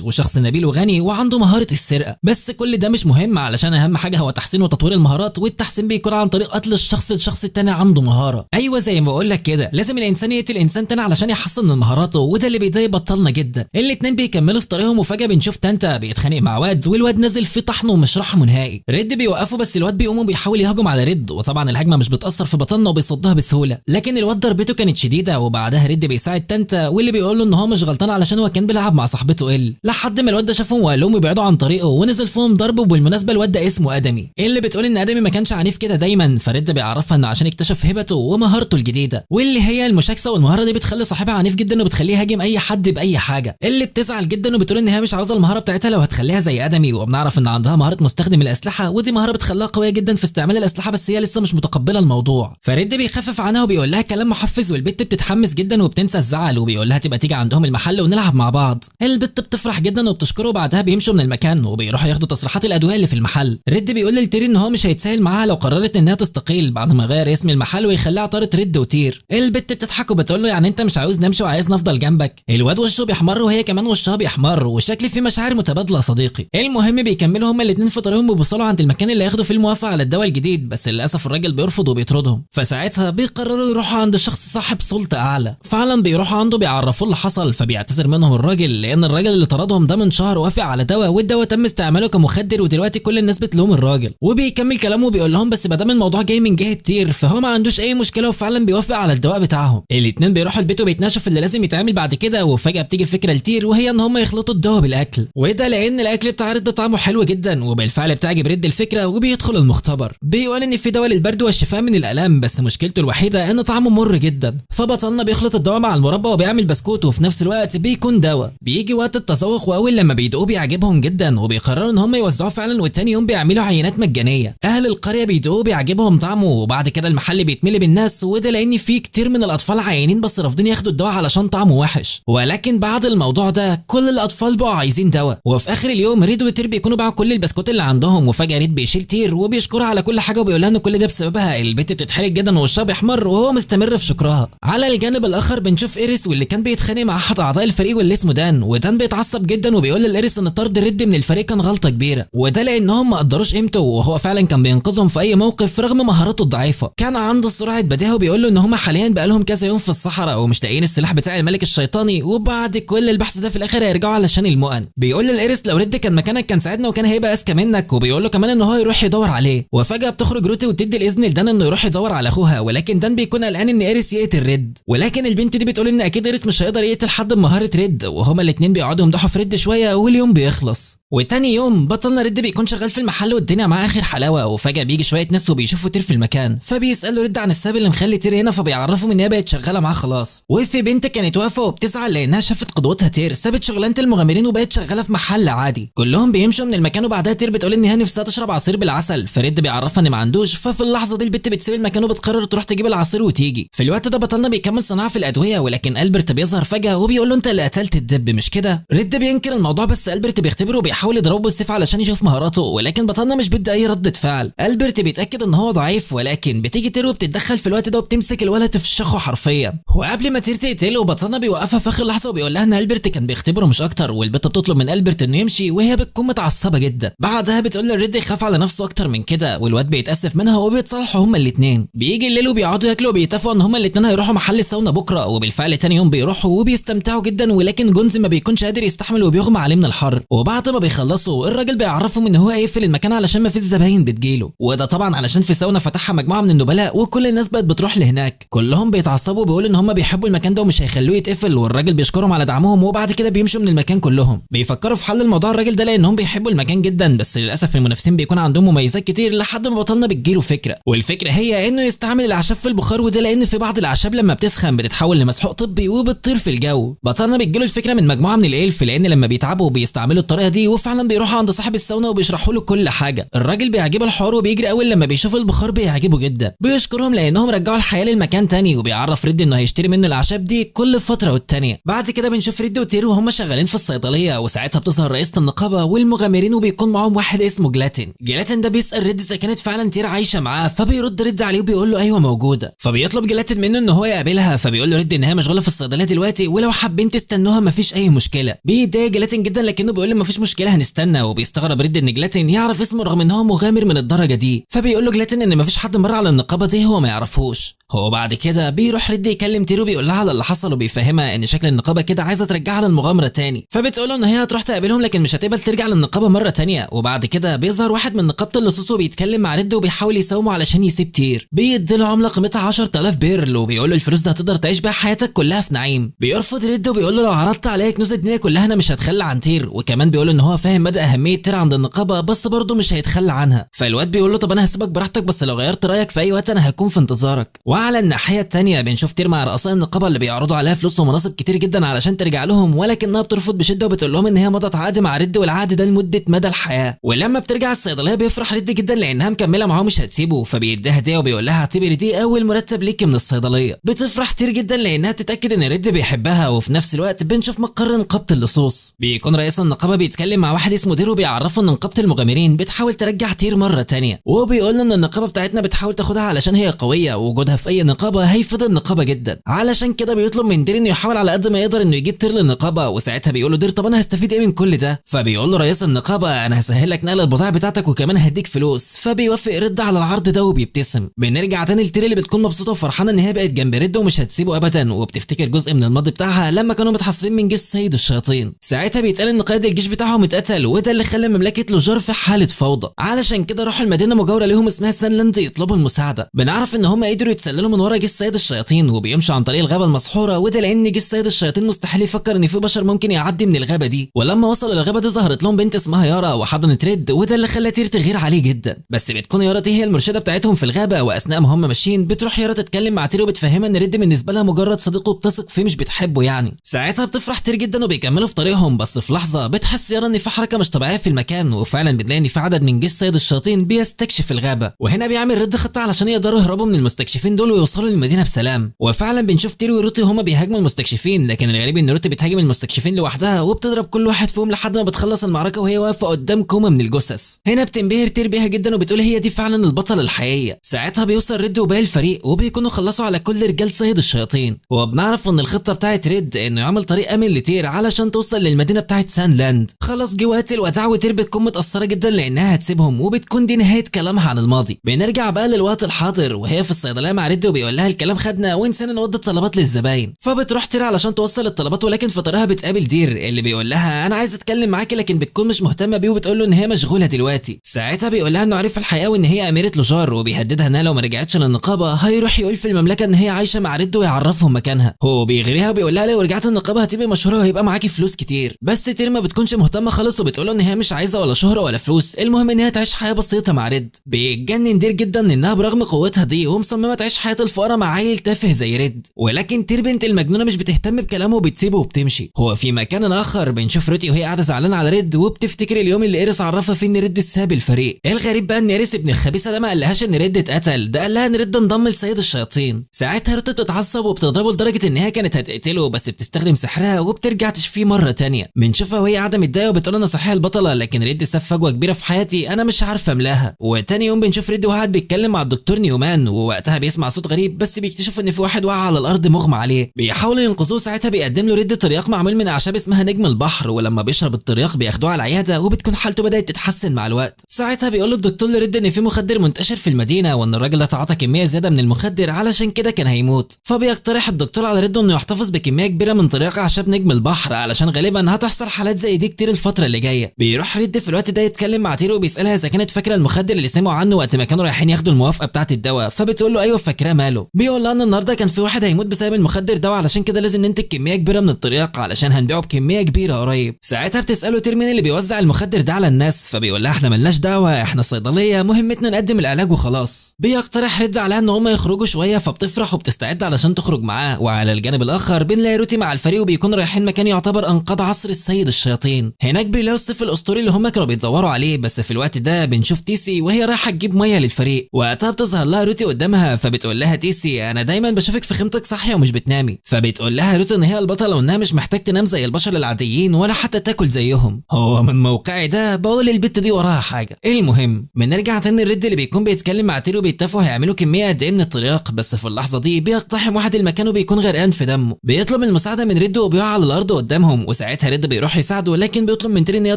وشخص نبيل وغني وعنده مهارة السرقة، بس كل ده مش مهم علشان اهم حاجة هو تحسين وتطوير المهارات، والتحسين بيكون عن طريق قتل الشخص لشخص التاني عنده مهارة. ايوه زي ما بقول لك كده، لازم الانسان يقتل انسان تاني علشان يحسن من مهاراته، وده اللي بيضايق بطلنا جدا. الاتنين بيكملوا في طريقهم، وفجاة بنشوف تانتا بيتخانق مع واد، والواد نازل في طحنه ومش رحمه نهائي. ريد بيوقفه بس الواد بيقوم وبيحاول يهجم على ريد، وطبعا الهجمة مش بتاثر في بطلنا وبيصدها بسهولة، لكن الواد ضربته كانت شديدة. وبعدها ريد بيساعد تانتا واللي بيقول له ان هو مش غلطان علشان هو كان بيلعب مع صاحبته ال، لحد ما الواد ده شافهم وقال لهم يبعدوا عن طريقه ونزل فيهم ضرب. وبالمناسبة الواد ده اسمه ادمي، اللي بتقول ان ادمي ما كانش عنيف كده دايما. فريد بيعرفها انه عشان اكتشف هبته ومهارته الجديدة واللي هي المشاكسه، والمهاره دي بتخلي صاحبها عنيف جدا وبتخليه يهاجم اي حد باي حاجة. اللي بتزعل جدا وبتقول ان هي مش عاوزه المهارة بتاعتها لو هتخليها زي ادمي. وبنعرف ان عندها مهارة مستخدم الاسلحة، ودي مهارة بتخليها قوية جدا في استعمال الاسلحة، بس هي لسه مش متقبله الموضوع. فريد بيخفف عنها وبيقول لها كلام محفز، والبت بتتحمس جدا وبتنسى الزعل، وبيقول لها تبقى تيجي عندهم المحل ونلعب مع بعض. البت بتفرح جدا وبتشكره. وبعدها بيمشوا من المكان وبيروحوا ياخدوا تصريحات الادوية اللي في المحل. ريد بيقول لتير ان هو مش هيتساهل معاها لو قررت انها تستقيل بعد ما غير اسم المحل ويخليها عطاره ريد وتير. البت بتضحك وبتقول له يعني انت مش عاوز نمشي وعايز نفضل جنبك. الواد وشه بيحمر وهي كمان وشها بيحمر، وشكل في مشاعر متبادلة صديقي. المهم بيكملوا هما الاثنين في طريقهم وبيوصلوا عند المكان اللي هياخدوا فيه الموافقة على الدواء الجديد، بس للاسف الراجل بيرفض وبيطردهم. فساعتها بيقرروا يروحوا عند شخص صاحب سلطة اعلى. فعلا بيروحوا عنده بيعرفوه اللي حصل، فبيعتذر منهم الراجل لان الراجل اللي طردهم ده من شهر وافق على دواء، والدواء تم استعماله كمخدر، ودلوقتي كل الناس بتلوم الراجل. وبيكمل كلامه وبيقول لهم بس ما دام الموضوع جاي من جهة تير فهو ما عندوش اي مشكلة، وفعلا بيوافق على الدواء بتاعهم. الاثنين بيروحوا البيت وبيتناقشوا في اللي لازم يتعمل بعد كده، وفجاة بتيجي فكرة لتير وهي ان هم يخلطوا الدواء بالاكل، وده لان الاكل بتاع ريد طعمه حلو جدا. وبالفعل بتعجب ريد الفكرة وبيدخل المختبر. بيقول ان في دواء للبرد والشفاء من الالام، بس مشكلته الوحيدة ان طعمه مر جدا. فبطلنا بيخلط الدواء مع المربى وبيعمل بسكوت، وفي نفس الوقت بيكون دواء. بيجي وقت التذوق، واول لما بيدوقوه بيعجبهم جدا وبيقرروا ان هم يوزعوه فعلا، والتاني يوم بيعملوا عينات مجانية. اهل القرية بيدوقوه بيعجبهم طعمه، وبعد كده المحل بيتملي بالناس، وده لان في كتير من الاطفال عيانين بس رافضين ياخدوا الدواء علشان طعمه وحش. ولكن بعد الموضوع ده كل الاطفال بقوا عايزين دواء. وفي اخر اليوم ريد وتير بيكونوا باعوا كل البسكوت اللي عندهم، وفجاة ريد بيشيل تير وبيشكرها على كل حاجة وبيقول لها ان كل ده بسببها. البت بتتحرج جدا ووشها بيحمر وهو مستمر في شكرها. على الجانب الاخر بنشوف ايريس واللي كان بيتخانق مع احد اعضاء الفريق واللي اسمه دان، ودان بيتعصب جدا وبيقول للايريس ان طرد ريد من الفريق كان غلطه كبيرة، وده لانهم ما قدروش قيمته وهو فعلا كان بينقذهم في اي موقف رغم مهاراته الضعيفة. كان عنده سرعة بديهة وبيقول له ان هم حاليا بقالهم كذا يوم في الصحراء ومش لاقيين السلاح بتاع الملك الشيطاني، وبعد كل البحث ده في الاخر هيرجعوا علشان المؤن. بيقول للايريس لو ريد كان مكانك كان ساعدنا وكان هيبقى اذكى منك، وبيقول له كمان ان هو يروح يدور عليه. وفجاة بتخرج روتي وتدي الاذن لدان انه يروح يدور على اخوها، ولكن دان بيكون قلقان ان ايريس يقتل ريد، ولكن البنت دي بتقول ان اكيد ايريس مش هيقدر يقتل حد بمهارة ريد، وهما الاثنين بيقعدوا يمدحوا في ريد شوية واليوم بيخلص. وتاني يوم بطلنا ريد بيكون شغال في المحل والدنيا معاه اخر حلاوة، وفجاة بيجي شوية ناس وبيشوفوا تير في المكان، فبيسالوا ريد عن السبب اللي مخلي تير هنا، فبيعرفهم ان هي بقت شغالة معاه خلاص. وفي بنت كانت واقفة وبتزعل لانها شافت قدوتها تير سابت شغلانة المغامرين وبقت شغالة في محل عادي. كلهم بيمشوا من المكان، وبعدها تير بتقول ان هي نفسها تشرب عصير بالعسل، فريد بيعرفها ان ما عندوش. ففي اللحظة دي البت بتسيب المكان وبتقرر تروح تجيب العصير وتيجي. في الوقت ده بطلنا بيكمل صناعة في الادوية، ولكن البرت بيظهر فجاة وبيقول له انت اللي قتلت الدب مش كده؟ ريد بينكر الموضوع، بس البرت بيختبره وبيحاول يضربه بالسيف علشان يشوف مهاراته، ولكن بطلنا مش بيدي اي ردة فعل. البرت بيتاكد ان هو ضعيف، ولكن بتيجي تير وبتتدخل في الوقت ده وبتمسك الولد تفشخه حرفيا. وقبل ما تير تقتله بطلنا بيوقفها في اخر لحظة وبيقول لها ان البرت كان بيختبره مش اكتر، والبت بتطلب من البرت انه يمشي وهي بتكون متعصبه جدا. بعدها بتقول لريد يخاف على نفسه اكتر من كده، والواد بيتاسف منها وبيتصالحوا هما الاثنين. بيجي الليل وبيقعدوا ياكلوا وبيتفقوا ان هما الاثنين هيروحوا محل الساونا بكره، وبالفعل تاني يوم بيروحوا وبيستمتعوا جدا، ولكن جونز ما بيكونش قادر يستحمل وبيغمى عليه من الحر. وبعد ما بيخلصوا الراجل بيعرفهم ان هو هيقفل المكان علشان ما فيش زباين بتجيله، وده طبعا علشان في ساونا فتحها مجموعة من النبلاء وكل الناس بقت بتروح لهناك. كلهم بيتعصبوا وبيقولوا ان هم بيحبوا المكان ده ومش هيخلوه يتقفل، والراجل بيشكرهم على دعمهم. وبعد كده بيمشوا من المكان كلهم. بيفكروا في حل الموضوع الراجل ده لانهم بيحبوا المكان جدا، بس للاسف المنافسين بيكون عندهم مميزات كتير، لحد ما بطلنا بتجيله فكرة، والفكرة هي انه يستعمل الاعشاب في البخار، وده لان في بعض الاعشاب لما بتسخن بتتحول لمسحوق طبي وبتطير في الجو. بطلنا بتجيله الفكرة من مجموعة من ال elf، لان لما بيتعبوا بيستعملوا الطريقة دي، وفي وفعلا بيروحوا عند صاحب الساونا وبيشرحوا له كل حاجة. الراجل بيعجبه الحوار وبيجري اول لما بيشوف البخار بيعجبه جدا، بيشكرهم لانهم رجعوا الحياة للمكان تاني، وبيعرف ريد انه هيشتري منه الاعشاب دي كل فترة والتانية. بعد كده بنشوف ريد وتير وهم شغالين في الصيدلية، وساعتها بتظهر رئيسه النقابة والمغامرين وبيكون معاهم واحد اسمه جلاتين. جلاتين ده بيسال ريد اذا كانت فعلا تير عايشه معاه، فبيرد ريد عليه وبيقول له ايوه موجودة. فبيطلب جلاتين منه ان هو يقابلها، فبيقول له ريد ان هي مشغولة في الصيدلية دلوقتي ولو حابين تستنوها مفيش اي مشكلة. بيتضايق جلاتين جدا لكنه بيقول له مفيش مشكلة هنستنى، وبيستغرب ريد ان جلاتين يعرف اسمه رغم ان هو مغامر من الدرجة دي، فبيقول له جلاتين ان مفيش حد مر على النقابة دي هو ما يعرفوش. هو بعد كده بيروح ريد يكلم تير وبيقول لها على اللي حصل، وبيفهمها ان شكل النقابة كده عايزه ترجعها للمغامره تاني، فبتقول له ان هي هتروح تقابلهم لكن مش هتقبل ترجع للنقابه مرة تانية. وبعد كده بيظهر واحد من نقابة اللصوص وبيتكلم مع ريد وبيحاول يساومه علشان يسيب تير. بيديله عمله قيمتها 10000 بيرل وبيقول له الفلوس دي هتقدر تعيش بيها حياتك كلها في نعيم. بيرفض ريد وبيقول له لو عرضت عليا كنوز الدنيا كلها انا مش هتخلى عن تير، وكمان بيقول له ان هو فاهم مدى اهمية تير عند النقابة بس برضه مش هيتخلى عنها. فالواد بيقول له طب انا هسيبك براحتك بس لو غيرت رايك في اي وقت انا هكون في انتظارك. وعلى الناحية الثانية بنشوف تير مع رؤساء النقابة اللي بيعرضوا عليها فلوس ومناصب كتير جدا علشان ترجع لهم، ولكنها بترفض بشده وبتقول لهم ان هي مضت عقد مع ريد والعقد ده لمدة مدى الحياة. ولما بترجع الصيدلية بيفرح ريد جدا لانها مكملة معاه مش هتسيبه، فبيديها هديه وبيقول لها اعتبري دي اول مرتب ليكي من الصيدلية. بتفرح تير جدا لانها بتتاكد ان ريد بيحبها. وفي نفس الوقت بنشوف مقر نقابة اللصوص، بيكون رئيس النقابة بيتكلم مع واحد اسمه دير وبيعرفه ان نقابة المغامرين بتحاول ترجع تير مرة ثانية، وبيقول له ان النقابة بتاعتنا بتحاول تاخدها علشان هي قوية ووجودها في اي نقابة هيفيد النقابة جدا. علشان كده بيطلب من دير انه يحاول على قد ما يقدر انه يجيب تير للنقابه. وساعتها بيقول له دير طب انا هستفيد ايه من كل ده؟ فبيقول له رئيس النقابة انا هسهل لك نقل البضاعة بتاعتك وكمان هديك فلوس. فبيوافق رد على العرض ده وبيبتسم. بنرجع تاني لتير اللي بتكون مبسوطة وفرحانه ان هي بقت جنب ريد ومش هتسيبه ابدا، وبتفتكر جزء من الماضي بتاعها لما كانوا متحصرين من جيش سيد الشياطين. ساعتها بيتقال ان قائد الجيش بتاعهم اتقتل، وده اللي خلى مملكة لوجار في حاله فوضى. علشان كده راحوا المدينة مجاوره ليهم اسمها سانلاند يطلبوا المساعدة. بنعرف ان هم قدروا يتسللوا من ورا جيش سيد الشياطين وبيمشوا عن طريق الغابة المسحوره، وده لان جيش سيد الشياطين مستحيل يفكر ان في بشر ممكن يعدي من الغابة دي. ولما وصلوا للغابه دي ظهرت لهم بنت اسمها يارا وحضنت ريد، وده اللي خلى تير تغير عليه جدا. بس بتكون يارا دي هي المرشده بتاعتهم في الغابة، واثناء ما هم ماشيين بتروح يارا تتكلم مع تير وبتفهمها ان ريد بالنسبة لها مجرد صديق وبتثق فيه مش بتحبه يعني. ساعتها بتفرح تير جدا وبيكملوا في طريقهم، بس في لحظة بتحس يارا ان في حركة مش طبيعية في المكان، وفعلا بتلاقي ان في عدد من جيش سيد الشياطين بيستكشف الغابة. وهنا بيعمل ريد خطه علشان يقدروا يهربوا من المستكشفين دول ويوصلوا للمدينة بسلام. وفعلا بنشوف تير وروتي هما بيهاجموا المستكشفين، لكن الغريب ان روتي بتهاجم المستكشفين لوحدها وبتضرب كل واحد فيهم لحد ما بتخلص المعركة وهي واقفة قدام كومة من الجثث. هنا بتنبهر تير بيها جدا وبتقول هي دي فعلا البطلة الحقيقية. ساعتها بيوصل ريد وباقي الفريق وبيكونوا خلصوا على كل رجال صيد الشياطين. وبنعرف ان الخطة بتاعت ريد انه يعمل طريق امن لتير علشان توصل للمدينة بتاعت سانلاند. خلاص جه وقت الوداع وتير بتكون متاثرة جدا لانها هتسيبهم، وبتكون دي نهاية كلامها عن الماضي. بنرجع بقى للوقت الحاضر وهي في الصيدلية مع ريد وبيقول لها الكلام خدنا ونسينا نودي الطلبات للزباين. فبتروح تير علشان توصل الطلبات، ولكن في طريقها بتقابل دير اللي بيقول لها انا عايز اتكلم معاكي، لكن بتكون مش مهتمة بيه وبتقول له ان هي مشغولة دلوقتي. ساعتها بيقول لها انه عرف الحقيقة وان هي اميره لوجار، وبيهددها انها لو ما رجعتش للنقابه هيروح يقول في المملكة ان هي عايشه مع ريد ويعرفهم مكانها. هو بيغريها وبيقول لها لو رجعت النقابة هتبقي مشهورة وهيبقى معاكي فلوس كتير. بس تير ما بتكونش مهتمة خالص وبتقول له ان هي مش عايزه ولا شهره ولا فلوس، المهم ان هي تعيش حياة بسيطة مع ريد. بيتجنن دير جدا انها برغم قوتها دي ومصممه تعيش حياة الفقراء مع عيل تافه زي ريد، ولكن تير بنت المجنونة مش بتهتم بكلامه وبتسيبه وبتمشي. هو في مكان اخر بنشوف روتي وهي قاعدة زعلانة على ريد وبتفتكر اليوم اللي إيريس عرفها فيه ان ريد ساب الفريق. الغريب بقى ان إيريس ابن الخبيثة ده ما قالهاش ان ريد اتقتل، ده قال لها ان ريد انضم لسيد الشياطين. ساعتها روتي بتتعصب وبتضربه لدرجة ان هي كانت هتقتله، بس بتستخدم سحرها وبترجع تشفيه مرة ثانية. بنشوفها وهي قاعدة متضايقة وبتقول انا صحيح البطلة، لكن ريد ساب فجوة كبيرة في حياتي انا مش عارفه املاها. وتاني يوم بنشوف ريد وقاعد بيتكلم مع الدكتور نيومان، ووقتها بيسمع صوت غريب بس بيكتشف ان في واحد وقع على الارض مغمى عليه. بيحاولوا ينقذوه، ساعتها بيقدم له ريد ترياق معمول من اعشاب اسمها نجم البحر، ولما بيشرب الترياق بياخدوه على العيادة وبتكون حالته بدات تتحسن مع الوقت. ساعتها بيقول له الدكتور لريد ان في مخدر منتشر في المدينة وان الراجل ده تعاطى كمية زيادة من المخدر علشان كده كان هيموت. فبيقترح الدكتور على ريد انه يحتفظ بكمية كبيرة من ترياق اعشاب نجم البحر علشان غالبا هتحصل حالات زي دي كتير الفترة اللي جاية. بيروح ريد في الوقت ده يتكلم مع تير وبيسالها اذا كانت فاكره المخدر اللي سمعوا عنه وقت ما كانوا رايحين ياخدوا الموافقة بتاعه الدواء، فبتقول له ايوه فاكراه ماله. بيقول لها ان النهارده كان في واحد هيموت بسبب المخدر ده وعلشان كده لازم ننتج كمية كبيرة من الترياق علشان هنبيعه بكمية كبيرة قريب. ساعتها بتساله تير مين اللي بيوزع المخدر ده على الناس، فبيقول لها احنا ملناش دعوه، احنا صيدلية مهمتنا نقدم العلاج وخلاص. بيقترح ريد عليها ان هم يخرجوا شوية، فبتفرح وبتستعد علشان تخرج معاه. وعلى الجانب الاخر بنلاقي روتي مع الفريق وبيكونوا رايحين مكان يعتبر انقاض عصر السيد الشياطين. هناك هناك بيلاقوا السيف الاسطوري اللي هم كانوا بيدوروا عليه. بس في الوقت ده بنشوف تيسي وهي رايحة تجيب مية للفريق. وقتها بتظهر لها روتي قدامها، فبتقول لها تيسي انا دايما بشوفك في خيمتك صاحية ومش بتنامي. فبتقول لها روتي ان هي البطلة وانها مش محتاج تنام زي البشر العاديين ولا حتى تاكل زيهم. هو من موقعي ده بقول البت دي وراها حاجة. المهم بنرجع تاني لريد اللي بيكون بيتكلم مع تير وبيتفقوا هيعملوا كمية قد ايه من الترياق. بس في اللحظة دي بيقتحم واحد المكان وبيكون غرقان في دمه. بيطلب المساعدة من ريد وبيقع على الارض قدامهم، وساعتها ريد بيروح يساعده، لكن بيطلب من تير ان هي